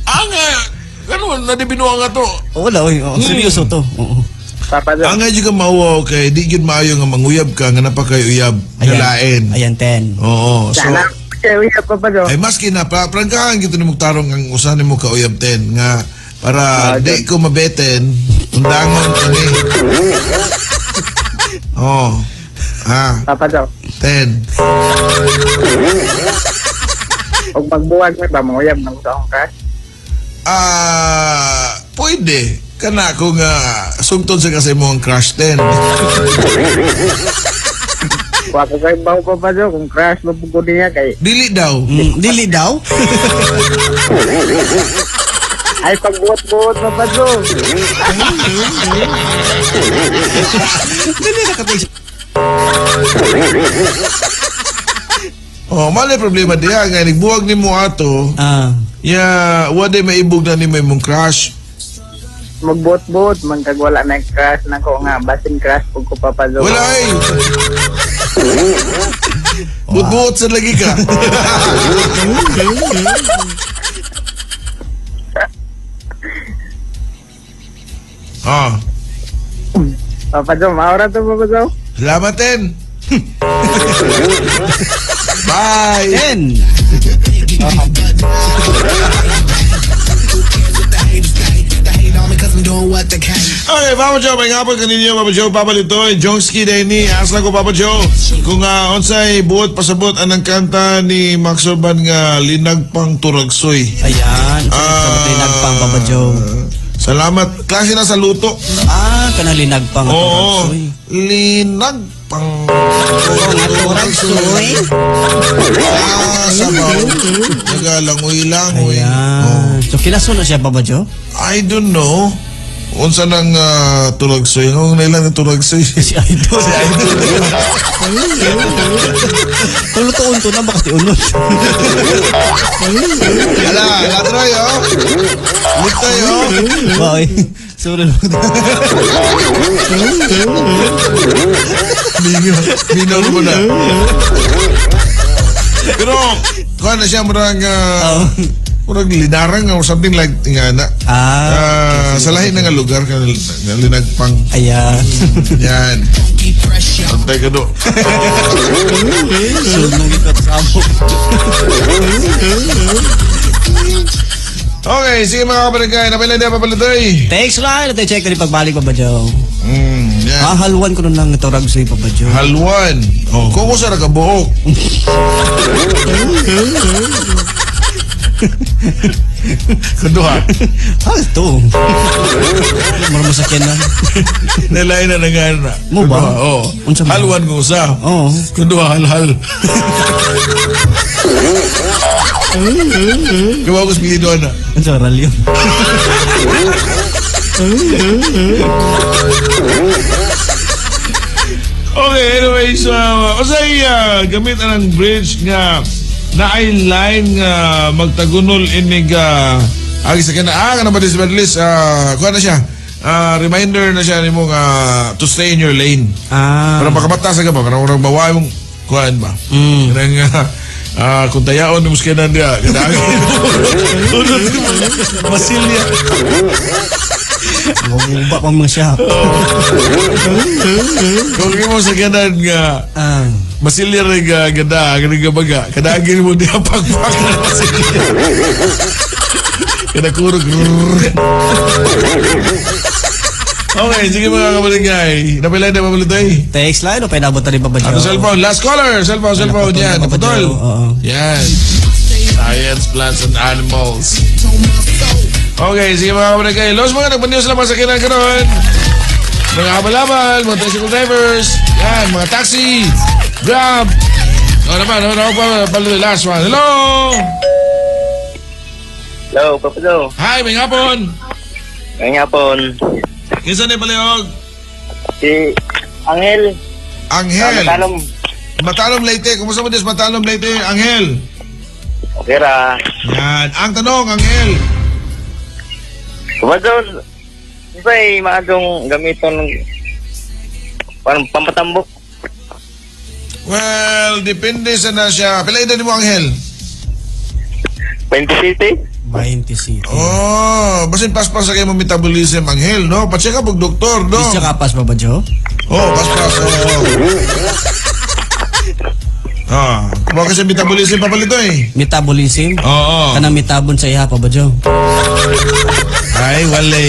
Angay, kanon na di binuang nga to. Wala, oy. Oh, seryoso to. Oo. Papa Joe. Angay jud ka mauwaw kay di gyud maayo nga manguyab ka nga napakay uyab nga lain. Ayan, 10. Oo. So, Sana uyab Papa Joe. ay maski na prangkahan gito ni tarong ang usa nimo ka uyab 10 nga para di ko mabeten undangon kani. Oh. Ah, Papa Joe. 10. Og magbuwag may ba manguyab nang sa akong crush? Pwede. Kana ko nga sugtod sa kasi mo ang crush 10. Wa ko kay bawo Papa Joe kung crush mo pud ko niya kay dili daw. Dili daw. Ay pagbuot-buot Papa Joe. Dili na katay. Oh, mali problema diha nga nagbuwag nimo ato. Ya, wa day maibog na nimo imong crush. Magbuot-buot man kag wala na crush nako nga basin crush pud ko Papa Joe. Wala ay. Buot-buot sa lagi ka. Ah. Papa Joe, maura to Papa Joe. Salamat ten. Bye. 10. Okay, Papa Joe, may ngapon kaninyo, Papa Joe, Papa Litoy, Jongski Denny, asla ko Papa Joe. Kung unsay buot pasabot anang kanta ni Max Urban nga Linagpang Turagsoy. Ayan, sa Linagpang Papa Joe. Salamat. Klase na sa luto. Ah, kanang linagpang nga Oo. turagsoy. Linagpang. Nga turagsoy. Ah, sabaw. Nagalangoy-langoy. Ayan. So kinaso na siya, Papa Joe? I don't know. Unsa nang turagsoy? Kung nailan ng turagsoy? Si Idol. Si Idol. Kung lutoon to na, baka ti unod. Ala, latroy, oh. Lutoy, oh. Boy. Sorry. Mingaw. Mingaw mo na. Pero, kuha na siya, murag, murag linarang or something like nga na. Ah, Sa lahi na nga lugar ka nga linagpang. Ayan. Yan. Antay ka do. Sunog ikaw sa amo. Okay, sige mga kabarangay. Napilay na papalitoy. Thanks, Ryan. At check na rin pagbalik, Papa Joe. Yan. Ah, halwan ko na lang ito ragsoy, Papa Joe. Halwan. Oh, kung ko sa nakabuok. Kuduha. Ah, ito. Mura masakyan na. Nalain na nga na. Mo ba? Kuduha, oo. Unsa man? Halwan ko sa. Oo. Kuduha, halhal. Gawa ko sa pilido na. Unsa ral yun? Okay, anyways, usay gamit ang bridge nga naay line nga magtagunol inig agi sa kana kana ba this list kuha na siya. Reminder na siya nimo nga to stay in your lane. Ah. Para makamata sa ka ba kanang urang bawa imong kuan ba. Kanang kung tayaon nimo sa kanan diha kanang unod mo masilya. Maguba pa mga siya. Kung imo sa kanan nga masilya rin nga ganda, ganun nga baga. Kadagin mo diha pagpak na masilya. Kada kurog. Okay, sige mga kabarangay. Napilay na mabalitoy. Thanks, Lyle. O painabot na rin, Papa Joe. Ato cellphone. Last caller. Cellphone, cellphone. Naputol Yan, na, Papa naputol. Joe. Oo. Yan. Science, plants, and animals. Okay, sige mga kabarangay. Los mga nagpaniyo sila mga sakinan karon. Mga habal-habal, mga tricycle drivers. Yan, mga taxi. Grab. O naman, naman, ako pa, pala last one. Hello! Hello, Papa Joe. Hi, may hapon. May hapon. Kinsa ni Palihog? Si Angel. Angel. Matalom. Matalom Leyte. Kumusta mo Diyos Matalom Leyte, Angel? Okay ra. Yan. Ang tanong, Angel. Papa Joe, unsay maadong gamiton pampatambok? Well, depende sa na siya. Pila edad mo, Angel? 20 city? 20 city. Oh, basin paspas sa kayo mo metabolism, Angel, no? Pa-check up og doktor, no? Di siya kapas, Papa Joe? Oh, paspas. Oo. Ah, kuha kasi metabolism pa palito eh. Metabolism? Oo. Kanang metabon sa iha, Papa Joe. Ay, wala.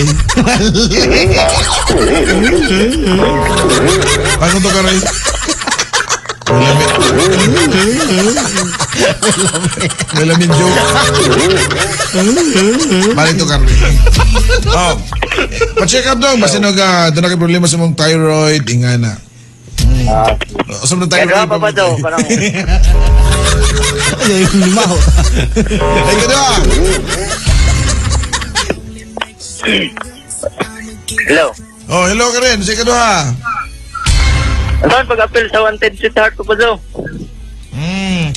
Paano to, Karoy? Wala min joke. Balik to, Karoy. Oh. Pa-check up dong. Basta nag, doon na kayo problema sa mong thyroid, ingana. Usap na thyroid. Kaya Papa Joe, parang Ay, yung limaho. Ay, kadua! Hello. Oh, hello ka rin. Sige, kadua. Ano pag-appeal sa Wanted Sweetheart, Papa Joe?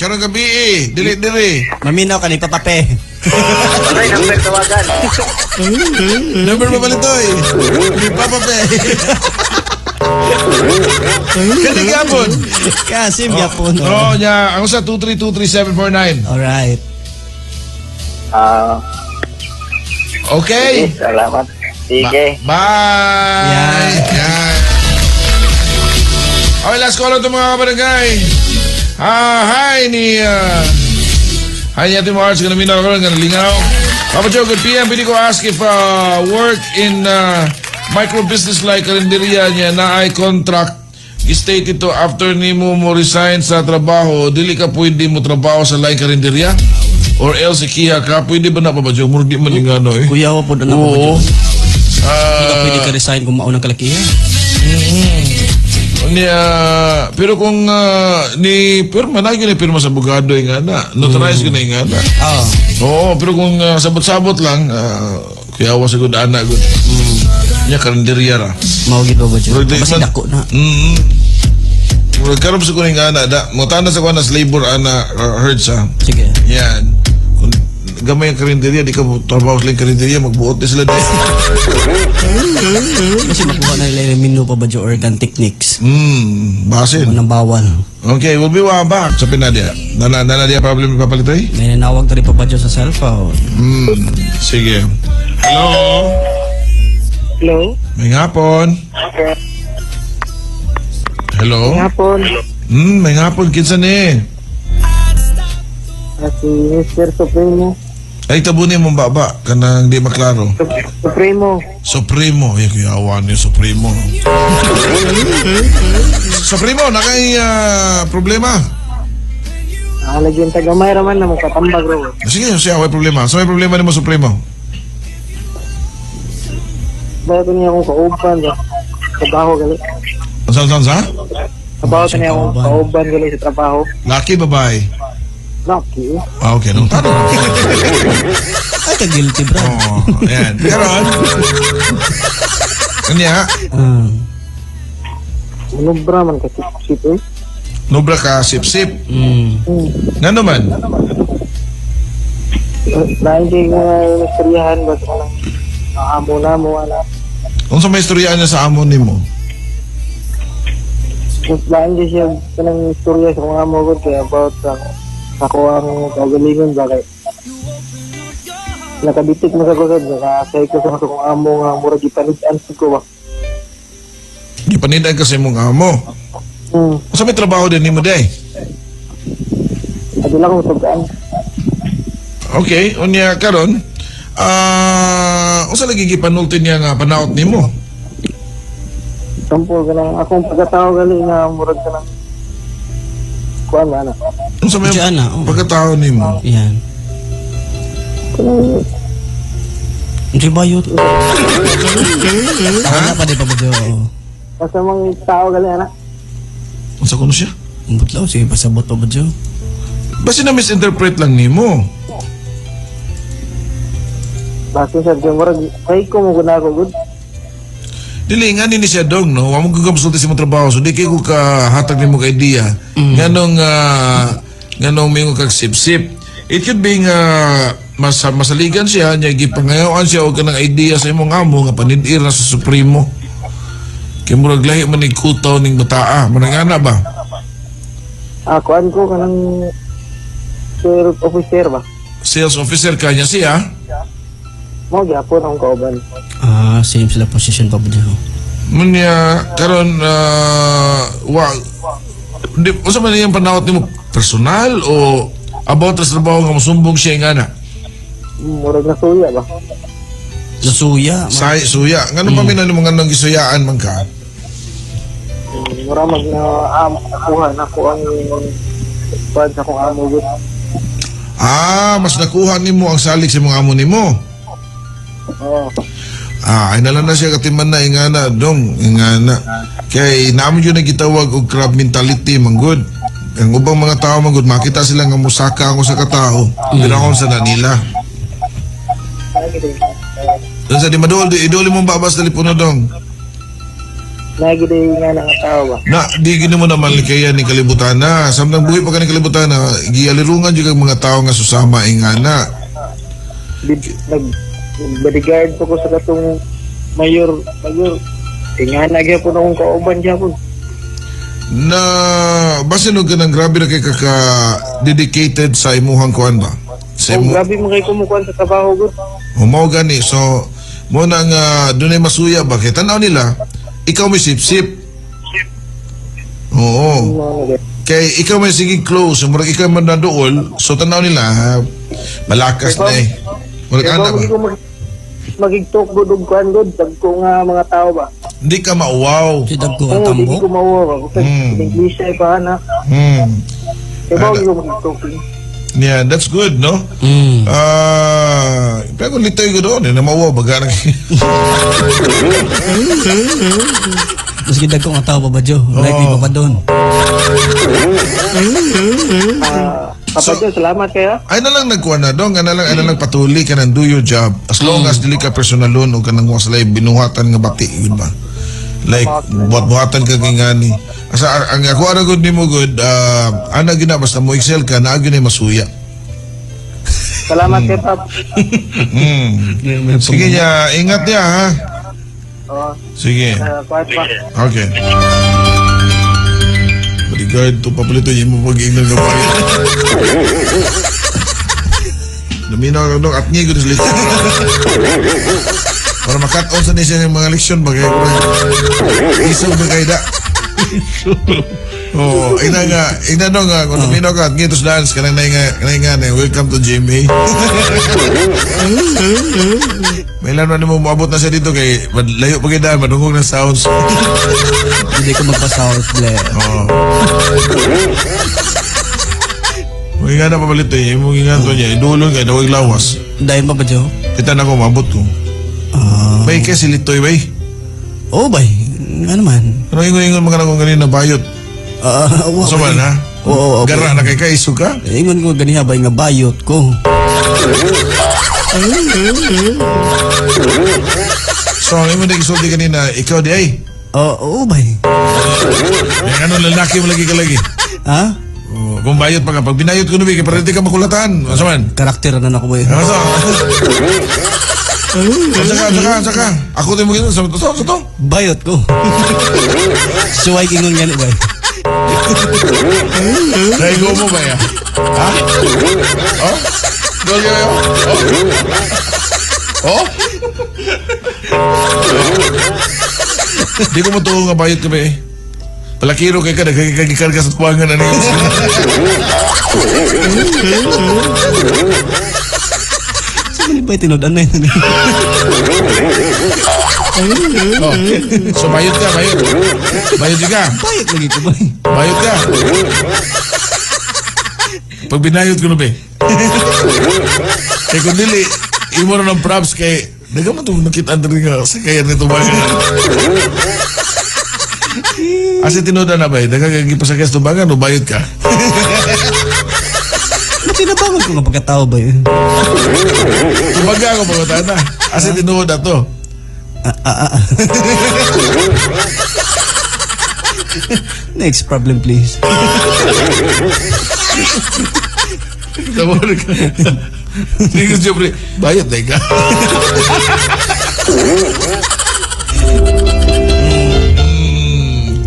Karong gabi eh. Dili, dili. Maminaw ka ni Papape. Ano yung number tawagan? Number pa palito eh. Ni Papa Pe. Kani gyapon. Kasi gyapon. Oh, nya ang sa 2323749. Alright. Okay. Salamat. Sige. Bye. Yeah. Yan. Okay, last call to mga kabarangay. Hi ni hi ni Ate Marge, ganun minaw karon, ganun lingaw. Papa Joe, good PM. Pwede ko ask if work in micro business like karinderya niya na ay contract state ito after nimo mo resign sa trabaho, dili ka pwede mo trabaho sa lain karinderya? Or else ikiha ka, pwede ba na Papa Joe? Murag di man yung ano eh. Kuya ko po na Papa Oo. Joe. ka pwede ka resign kung maunang kalakihan. Niya, pero kung ni pirma na gyud ni pirma sa abogado nga na, notarize gyud na nga na. Oo. Oo, pero kung sabot-sabot lang, kuyawa sa good ana gud. Nya karinderya ra. Mao gid Papa Joe. Murag di Basta dako na. Murag karon sa kuning ana da, mutana sa kuan sa labor ana herds ha. Sige. Yan. Kung gamay ang karinderya, di ka mo trabaho sa karinderya, magbuot di sila dahil. Kasi makuha na nila yung menu pa ba Joe or gun techniques. Basin. Unang bawal. Okay, we'll be right back. Sa Pinadia. Nana dia problem papalitoy? May nanawag na rin pa ba Joe sa cellphone. Sige. Hello? Hello? May hapon. Hello? Hapon. May hapon. Kinsa ni? Si Mr. Supremo. Ay, tabunin mong baba. Kanang di maklaro. Supremo. Supremo. Ay, kuyawa niyo, Supremo. Supremo, nakay problema. Lagi yung tagamay raman na mukatambag raw. Sige, siya, may problema. So, may problema nimo, Supremo? Bago niya akong kauban ba? Trabaho gali. Saan, saan? Trabaho niya akong kauban gali sa trabaho. Laki, babae? Laki. Ah, okay. Nung tanong. Ay, ka-guilty, bro. Oo, ayan. Karon. Kanya, Manubra man ka sip-sip eh. Nobra ka sip-sip. Nga naman? Dahil kay nga istoryahan ba sa kanang amo na mo ana. Unsa may istoryaan niya sa amo nimo? Mas lain kay siya kanang istorya sa kong amo ko kay about sa ako ang kaugalingon ba kay nakabitik mo sa kusod nakasay ko sa akong amo nga murag gipanid-an sa ko ba. Gipanid-an ka sa imong amo. Unsa may trabaho din nimo day? Adila ko tugaan. Okay, unya karon unsa lagi gipanulti niya nga panaot nimo? Sampo kanang akong pagkatao gali nga murag kanang kuan ba na. Unsa may pagkatao nimo? Yan. Hindi ba yun? Wala pa di pa ba Basta mang tao gali ana. Unsa kuno siya? Umbot lang sige pasabot pa ba Joe? Basta na misinterpret lang nimo. Basta sa Joe murag kay ko mo guna ko good. Dili nga ni siya dong no, wa mo gagamsulti sa imong trabaho so di kay ko kahatag nimo ka idea. Nganong nganong mingon kag sip-sip. It could be nga masaligan siya nya gipangayoan siya og kanang idea sa imong amo nga panid-ir na sa Supremo. Kay murag lahi man ni kutaw ning bataa, murag ana ba? Kuan ko kanang sales officer ba? Sales officer kanya siya. Mo gyapon akong kauban. Same sila position pa ba Joe? Munya karon wa di unsa man iyang panawat nimo personal o about sa trabaho nga mosumbong siya nga na? Murag nasuya ba? Nasuya. Say suya. Ngano pa minan nimo nganong gisuyaan man ka? Mura mag na nakuha na ko ang kuan sa akong amo gud. Mas nakuha nimo ang salig sa imong amo nimo. Oo. Ay nalang na siya katiman na ingana dong ingana. Kay naamo jud nagitawag og crab mentality manggod. Ang ubang mga tao manggod makita sila nga mosaka ang usa ka tawo, birahon sa nila. Dun sa di maduol, di idol mo babas telepono dong. Lagi di nga na tao ba. Na di gini mo naman kaya ni kalibutan na. Samtang buhi pa ka ni kalibutan na, gialirungan jud kag mga tao nga susama ingana. Nag bodyguard po ko sa katong mayor ingana gyapon akong kauban gyapon. Na basin og kanang grabe ra kay kaka dedicated sa imuhang kuan ba? Sa imo. Grabe mo kay kumukuan sa trabaho gud. Mao gani so mo na nga dunay masuya ba kay tan-aw nila ikaw may sip-sip. Oo. Kay ikaw may sige close, murag ikaw man nandool, so tan-aw nila malakas na eh. Murag ana ba? Magigtok gud og kuan gud dagko nga mga tao ba. Hindi ka mauwaw. Si dagko ang tambo. Hindi ko mauwaw ba. Kasi English ay pa na. Kaya ba ko magigtok. Yeah, that's good, no? Pero Litoy ko doon. Na mauwaw, baga na. Maski dagko nga tao, Papa Joe. Like ni Papa Don. Papa Joe, salamat kayo. Ay na lang nagkuha na dong, ay na lang patuli ka nang do your job. As long as dili ka personalon o ka nang wasalay binuhatan nga bati, yun ba? Like, buhat-buhatan ka ngani. Asa ang ako ara good nimo good, ana gina basta mo excel ka na gyud masuya. Salamat kay Pap. Sige niya, ingat niya ha. Oo. Sige. Quiet pa. Okay. Bodyguard to papalito niya mo pag-iingnan ka pa. Naminaw ka dong at niya ko sa. Para makat-on sa niya yung mga leksyon ba kaya isog ba kayo da? Oo, ina nga, ina dong nga, kung naminaw ka at niya tos dance ka nang nainga na, welcome to GMA. May ilan na mo maabot na siya dito kay layo pa kayo daan, madungog ng sounds. Hindi ko magpa-sounds, ble. Oo. Mga nga na papalit eh, yung mga nga niya, idulong kay dawag lawas. Dahil pa ba, Joe? Kita na ko, maabot ko. Bay, kaya si Litoy, bay. Oo, bay. Nga naman. Ano ingon-ingon mga nakong ganina, bayot? Oo. So man, ha? Oo, oo. Gara na kay kaiso ka? Ingon ko ganiha, bay, nga bayot ko. So, ang imo na gisulti kanina, ikaw di ay? Oo, bay. May ano, lalaki mo lagi ka lagi? Ha? Oh, kung bayot pa ka, pag binayot ko nubi, kay para di ka makulatan. Ano man? Karakter na ako, bay. Ano sa? Saka. Ako din mo gano'n. Sa to? Bayot ko. Suway ingon gani, bay. Naigo mo ba ya? Ha? Oh? Gol kayo? Oh? Oh? Di ko matuo nga bayot ka ba eh. Palakiro kay ka, nagkagikarga sa tuwangan ano yun. Sa mali ba tinood na yun? Oh. So bayot ka, bayot. Bayot ka. Bayot lagi ko ba? Bayot ka. Pag binayot ko na ba eh. Kaya kung dili, imo na ng props kay naga mo itong nakita rin nga sa kaya nito ba? Asa tinoda na ba eh? Nagkagipasakay sa tumbangan o bayot ka? Tinabangon ko nga pagkatao ba yun? Tumbaga ako pagkatao na. Asa tinoda to? Next problem, please. Tawag ka. Sige, Jeffrey. Bayot na ka.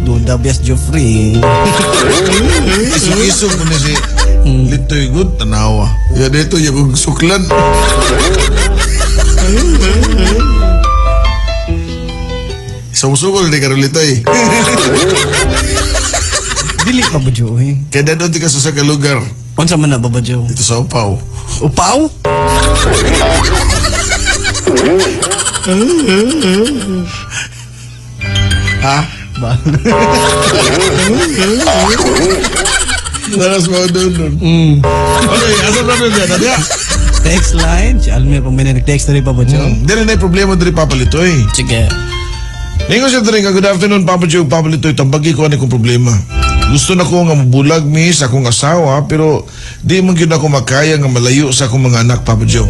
Duda bias Jeffrey. Isog-isog mo na si Litoy good, tanawa. Ya dito, yung suklan. Sumsugol di ka rin Litoy. Dili pa ba, Joe? Eh? Kaya doon di ka sa lugar. Unsa man na ba, Joe? Dito sa Upaw. Upaw? Ha? Ba? Naras mo doon. Okay, asa problem yan? Nadia? Text line. Si Almir, pag may nag-text na rin pa ba, Joe? Di rin na problema diri Papalitoy. Sige. Ningo siya diri nga, good afternoon, Papa Joe, Papalitoy. Tambagi ko ani kong problema. Gusto na ko nga mabulag mi sa akong asawa, pero di man gyud ako makaya nga malayo sa akong mga anak, Papa Joe.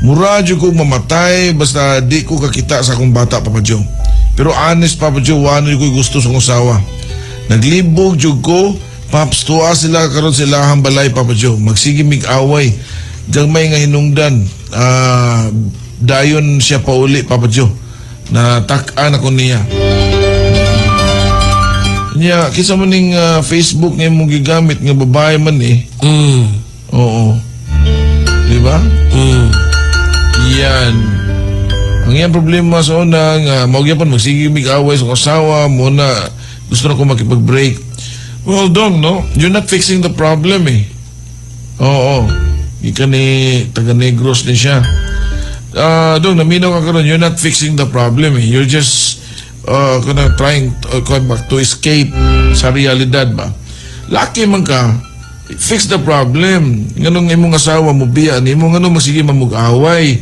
Mura jud ko mamatay basta di ko kakita sa akong bata, Papa Joe. Pero honest, Papa Joe, wano ko gusto sa akong asawa. Naglibog jud ko, Paps, tuwa sila karon sila ang balay, Papa Joe. Magsige mig away. Gamay nga hinungdan. Dayon siya pauli, Papa Joe. Na tak-an ako niya. Niya, kisa mo ning Facebook nga imong gigamit nga babae man eh. Oo. Di ba? Yan. Ang iyang problema sa una nga mao gyapon magsige mig away sa asawa mo na gusto na ko makipag-break. Well, dong, no? You're not fixing the problem eh. Oo. Ika ni taga Negros din siya. Dong, naminaw ka karon, you're not fixing the problem eh. You're just kana trying to escape sa realidad ba. Laki man ka, fix the problem. Nganong imong asawa mo biya nimo, nganong magsige man mag-away.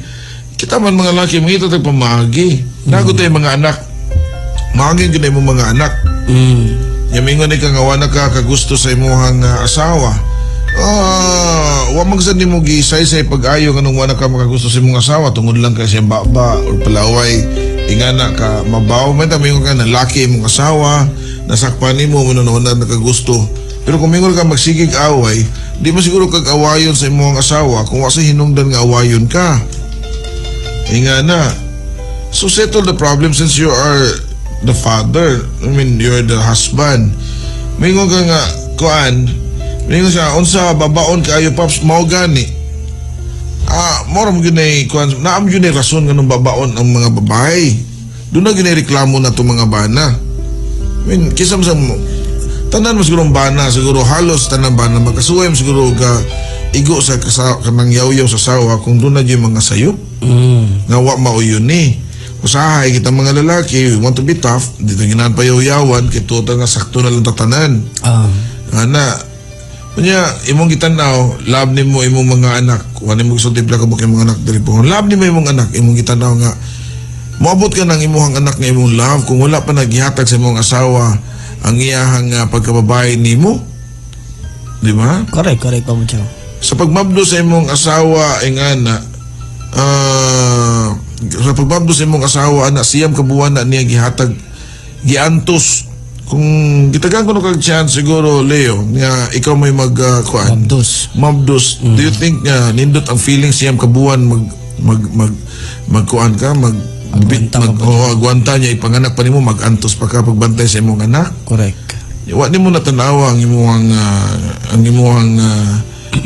Kita man mga laki, mangita tag pamaagi. Nago tayo mga anak. Maangin gyud imong mga anak. Yamingon ni ka nga wa na ka kagusto sa imuhang asawa. Ah, wa man sad nimo gisaysay pag-ayo nganong wa na ka makagusto sa imong asawa tungod lang kay siyang baba or palaway ingana ka mabaw man ta, mingon ka na laki imong asawa, nasakpan nimo mo na na nakagusto. Pero kung mingon ka magsigig away, di mo siguro kag awayon sa imong asawa kung wa sa hinungdan nga awayon ka. Ingana. So settle the problem since you are the father. I mean, you're the husband. Mingon ka nga, kuan, mingon siya, unsa babaon kaayo, Paps, mao gani. Ah, mao ra mo gyud nay kuan, naam gyud nay rason nganong babaon ang mga babae. Doon na gyud nay reklamo na to mga bana. I mean, kisa mo sa mo, tanan mo siguro ang bana, siguro halos tanan bana, makasuway mo siguro ka igo sa kanang yaw-yaw sa sawa kung doon na gyud mga sayop. Nga wa mauyon ni. Usahay kita mga lalaki, we want to be tough, dito ginahan pa yaw-yawan, kay tuta nga sakto na lang tatanan. Ana, kunya, imong gitanaw, love nimo imong mga anak, wa nimo gusto timpla ka imong mga anak diri po. Love nimo imong anak, imong gitanaw nga moabot ka ng imong anak nga imong love kung wala pa naghihatag sa imong asawa ang iyahang pagkababae nimo. Di ba? Correct, correct, Papa Joe. Sa pagmabdo sa imong asawa ingana, sa pagmabdo sa imong asawa ana, 9 ka buwan na niya gihatag, giantos. Kung gitagan ko no kag chance siguro, Leo, nga ikaw may mag kuan, Mabdos. Mabdos, do you think nga nindot ang feeling 9 ka buwan mag mag mag magkuan ka, mag Agwanta ka mag, pa. Oh, agwanta niya, ipanganak pa nimo, magantos pa ka pagbantay sa imong anak? Correct. Wa nimo natanawa ang imong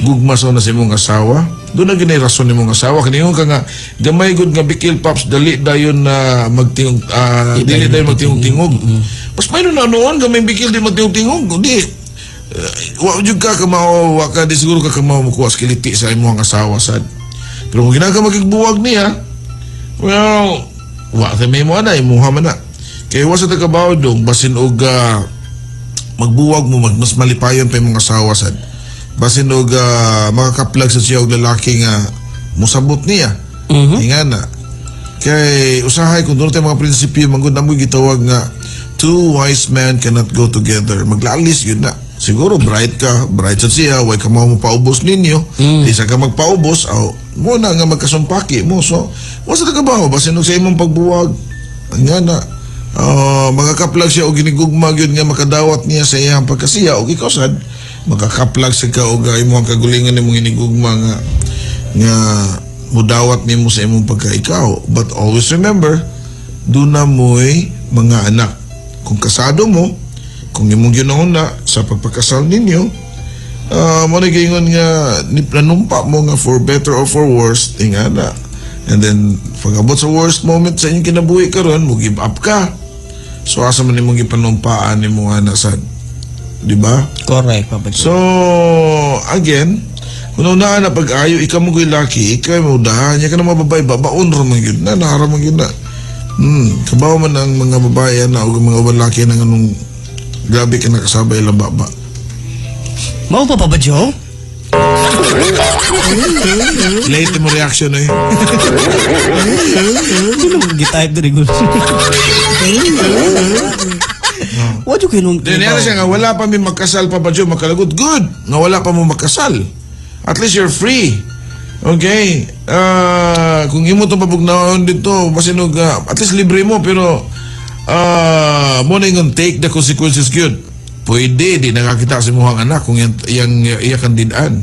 gugma sa una sa imong asawa. Doon na ginay rason nimong asawa. Kani ka nga gamay gud nga bikil, Paps, dali dayon na magtingog, dili dayon magtingog-tingog. Mas may na noon gamay bikil di magtingog-tingog. Di wa jud ka kamao, wa ka di siguro ka kamao mokuha sa kiliti sa imong asawa sad. Pero kung ginaka magigbuwag niya, well, wa sa may mo na imuha man na. Kay wa sa tagabaw dong basin og magbuwag mo, mas malipayon pa imong asawa sad. Basin og makakaplag sa siya og lalaki nga musabot niya. Ingana. Kay usahay kung doon tayo mga prinsipyo, manggod na mo gitawag nga two wise men cannot go together. Maglalis yun na. Siguro bright ka, bright sa siya, way ka mo paubos ninyo. Di sa ka magpaubos, aw, mo na nga magkasumpaki mo. So, wa sa tagabaw, basin og sa imong pagbuwag, nga na, makakaplag siya og ginigugma gyud nga makadawat niya sa iyang pagkasiya og ikaw sad makakaplag sa ka og imong kagulingan nimong ginigugma nga nga mudawat nimo sa imong pagkaikaw. But always remember, duna mo'y mga anak. Kung kasado mo, kung imong ginahuna sa pagpakasal ninyo, mo na giingon nga nanumpa mo nga for better or for worse, ingana. And then pag-abot sa worst moment sa inyong kinabuhi karon, mo give up ka. So asa man nimong gipanumpaan nimo anak sad, di ba? Correct, Papa Joe. So again, kung unaan na pag-ayo, ikaw mo ko'y laki, ikaw mo dahan, niya ka na mga babae, babaon ra man yun na, nahara man yun na. Kabaw man ang mga babae na, o mga uban laki na anong grabe ka nakasabay ilang baba. Mao pa, Papa Joe? Late mo reaction eh. Sino mo gitype diri gud? Wa jud kay nung Then yan siya nga, wala pa mi magkasal, Papa Joe, makalagot. Good! Nga wala pa mo magkasal. At least you're free. Okay? Kung imo itong pabugnaon dito, basinog, at least libre mo, pero mo na ingon, take the consequences good. Pwede, di nakakita sa imuhang anak kung yang, yang iya kang didan.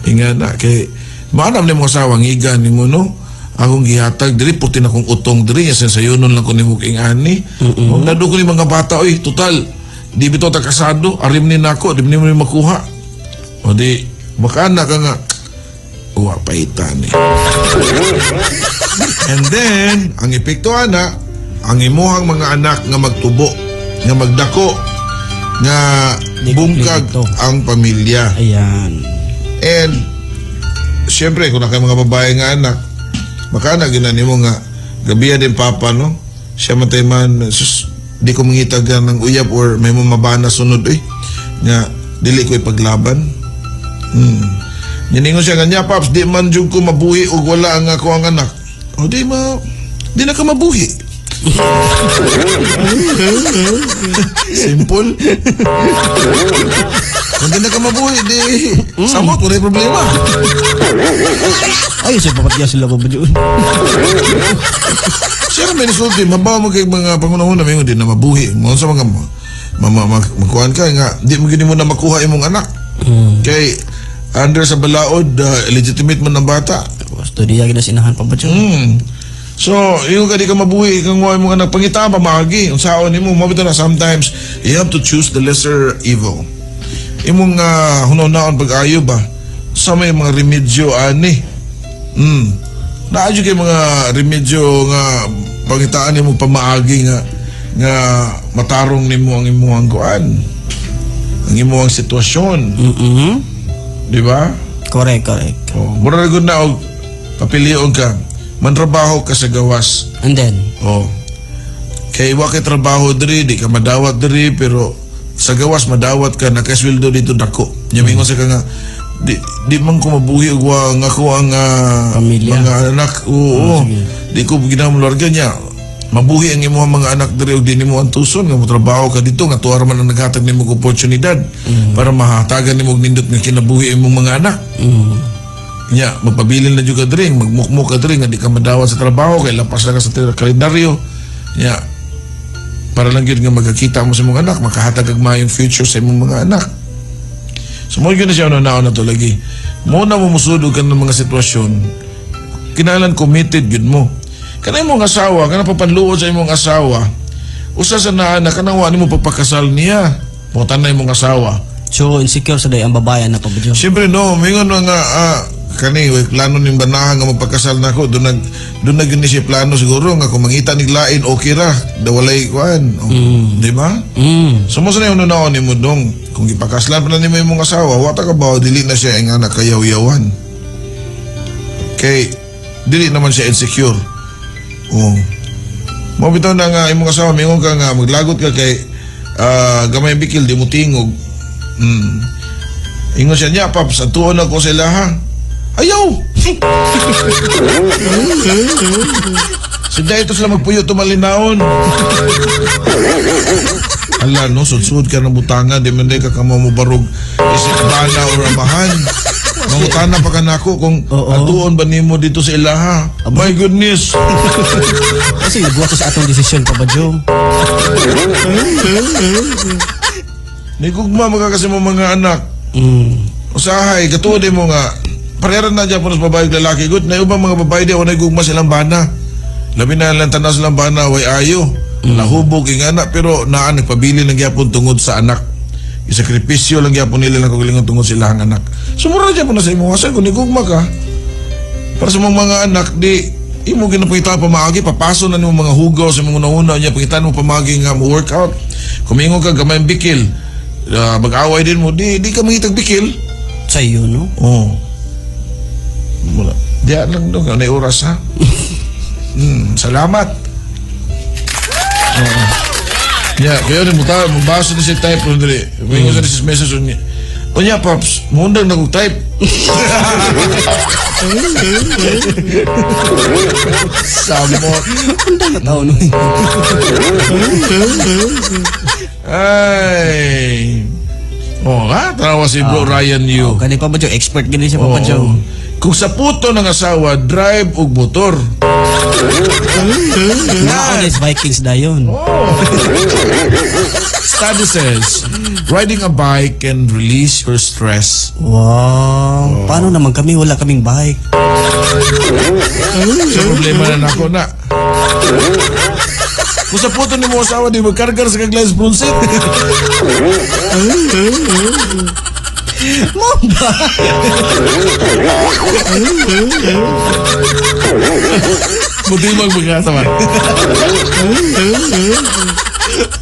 Inga na, kay, maanam ni mga asawa, ngiga ni mo, no? Akong gihatag, diri, puti na kong utong diri, yasin sayunon lang ko ni mo ingani. Mm-hmm. Nado ko ni mga bata, oy, total, di bitaw ta kasado, arim ni nako, di ni mo ni makuha. O di, makana ka nga, uwa paitan eh. And then, ang epekto ana, ang imuhang mga anak nga magtubo, nga magdako, nga Di bungkag kompleto. ang pamilya. Ayan. And, siyempre, kung na mga babae nga anak, makana gina nimo nga, gabiya din papa, no? Siya man tayo man, sus, di ko mangitag ng uyab or may mo mabana sunod, eh. Nga, dili ko ipaglaban. Niningon siya nga, "Nya, Paps, di man jud ko mabuhi og wala ang ako ang anak." O di di na ka mabuhi. Simple. Kung di na ka mabuhi, di samot, wala yung problema. Ay, sa papatya sila Papa Joe. Siya may nasulti, mabawa mo kay mga pangunahon na may di na mabuhi. Mga sa mga magkuhan ka nga, di mo gini mo na makuha imong anak. Kay under sa balaod, legitimate man ng bata. Studiya gina sinahan Papa Joe. So, yung ka di ka mabuhi, kang wa imong anak, pangita pa maagi. Unsaon nimo, mabito na sometimes you have to choose the lesser evil. Imong hunaw-naon pag-ayo ba sa may mga remedyo ani. Naadyo kay mga remedyo nga pangitaan nimo pamaagi nga nga matarong nimo ang imong kuan. Ang imong sitwasyon. Di ba? Correct, correct. Oh, mura gud na og papilion ka. Mantrabaho ka sa gawas. And then? Oh. Kay wa kay trabaho diri, di ka madawat diri, pero sa gawas madawat ka, nakasweldo dito dako. Nya mingon sa ka nga di man ko mabuhi og wa nga ko ang pamilya, mga anak. Oo. Di ko ginamulorga niya. Mabuhi ang imong mga anak diri og di nimo antuson nga motrabaho ka dito nga tuwa man ang naghatag nimo og oportunidad para mahatagan nimo og nindot nga kinabuhi imong mga anak. Nya magpabilin na jud ka diri, magmukmuk ka diri nga di ka madawat sa trabaho kay lapas na ka sa kalendaryo. Nya para lang gyud nga magkakita mo sa imong anak, makahatag og maayong future sa imong mga anak. So mo gyud na siya naon na to lagi. Mo na mo musudog ka ng mga sitwasyon, kinahanglan committed gyud mo. Kanang imong asawa, kanang papanluod sa imong asawa, usa sa naa na kanang wa nimo pagpakasal niya, putan na imong asawa. So insecure sa day ang babae na pa ba? Siyempre no, mingon nga kani way plano ning banahan nga magpakasal nako, do nag ni siya plano siguro nga kung mangita nig lain okay ra, da walay kuan. Di ba? So mo sa na naon nimo dong, kung gipakaslan pa na nimo imong asawa, wa ta ka ba dili na siya nga nakayaw-yawan. Kay dili naman siya insecure. Oh. Mo bitaw na nga imong asawa mingon ka nga maglagot ka kay gamay bikil di mo tingog. Ingon siya niya, Paps, atuon ako sa ilaha. Ayaw! Sida ito sila magpuyo tumalinaon. Ala no, sudsud ka ng butanga, di man di ka kamamubarog isip bana or amahan. Mangutana pa ka nako kung atuon ba nimo dito sa ilaha. My goodness! Kasi nagbuhat sa atong desisyon pa ba, Joe? Nigugma mga kasi mo mga anak. Usahay, katuod mo nga pareran na dyan po sa babae lalaki. Good, na ubang mga babae di, wala gugma silang bana. Labi na lang tanaw silang bana, way ayo. Nahubog yung anak, pero naan, nagpabili lang gyapon tungod sa anak. Isakripisyo lang gyapon nila lang kagalingon tungod sa ilang anak. Sumura dyan po na sa imong asal, kung nigugma ka, para sa mga anak, di, imo ginapangita pamaagi, papaso na nimo mga hugaw sa imong una-una niya, pangitan mo pamaagi nga mo workout. Kumingon ka, gamay bikil, mag-away din mo, di ka mangitag bikil. Sa iyo, no? Oo. Wala. Diyan lang doon, ano oras ha? Salamat. Yeah, kaya ni muta, mabasa na siya type ron diri. Mingon sa this message niya. Unya, Paps, muundang na kong type. Samot. Undang na tao nun. Ay. Oh, ha? Tarawa si Bro Ryan Yu. Oh, kani Papa Joe, expert gani siya Papa Joe. Kung sa puto ng asawa, drive og motor. Naon is Vikings dayon. Oh. Study says, riding a bike can release your stress. Wow. Oh. Paano naman kami? Wala kaming bike. Sa problema na nako na. Kung sa puto ni mo asawa, di magkargar sa kaglas brunset. Mo ba? Mutimang magkasama.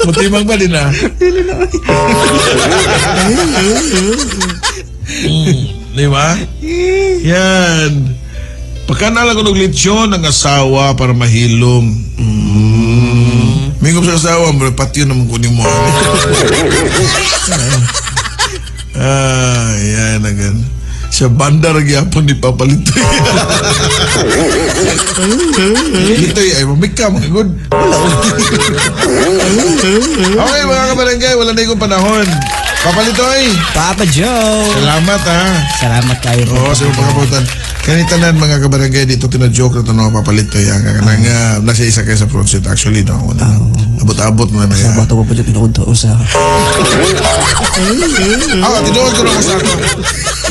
Mutimang ba din ah? Dili na. Di ba? Yan. Pagkanala ko ng lechon ang asawa para mahilom. Mingom sa asawa, patyo naman kunin mo. Ay, yan agad. Siya bandar gyapon di papalitoy. Dito ay mamika mga good. Okay, mga kabarangay, wala na yung panahon. Papalitoy, Papa Joe. Salamat ha. Salamat kayo. Oo, sa iyong pagkabutan. Kanitanan, mga kabarangay, dito tina-joke na ito mga papalitoy. Ang kanang nasa isa kayo sa front seat. Actually, no, wala na. Abot-abot na na. Sa bato, Papa Joe, tinuod to usa. Ah, tinuod ko na ko sa ako.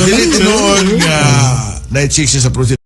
Dili tinuod nga night chick siya sa front seat.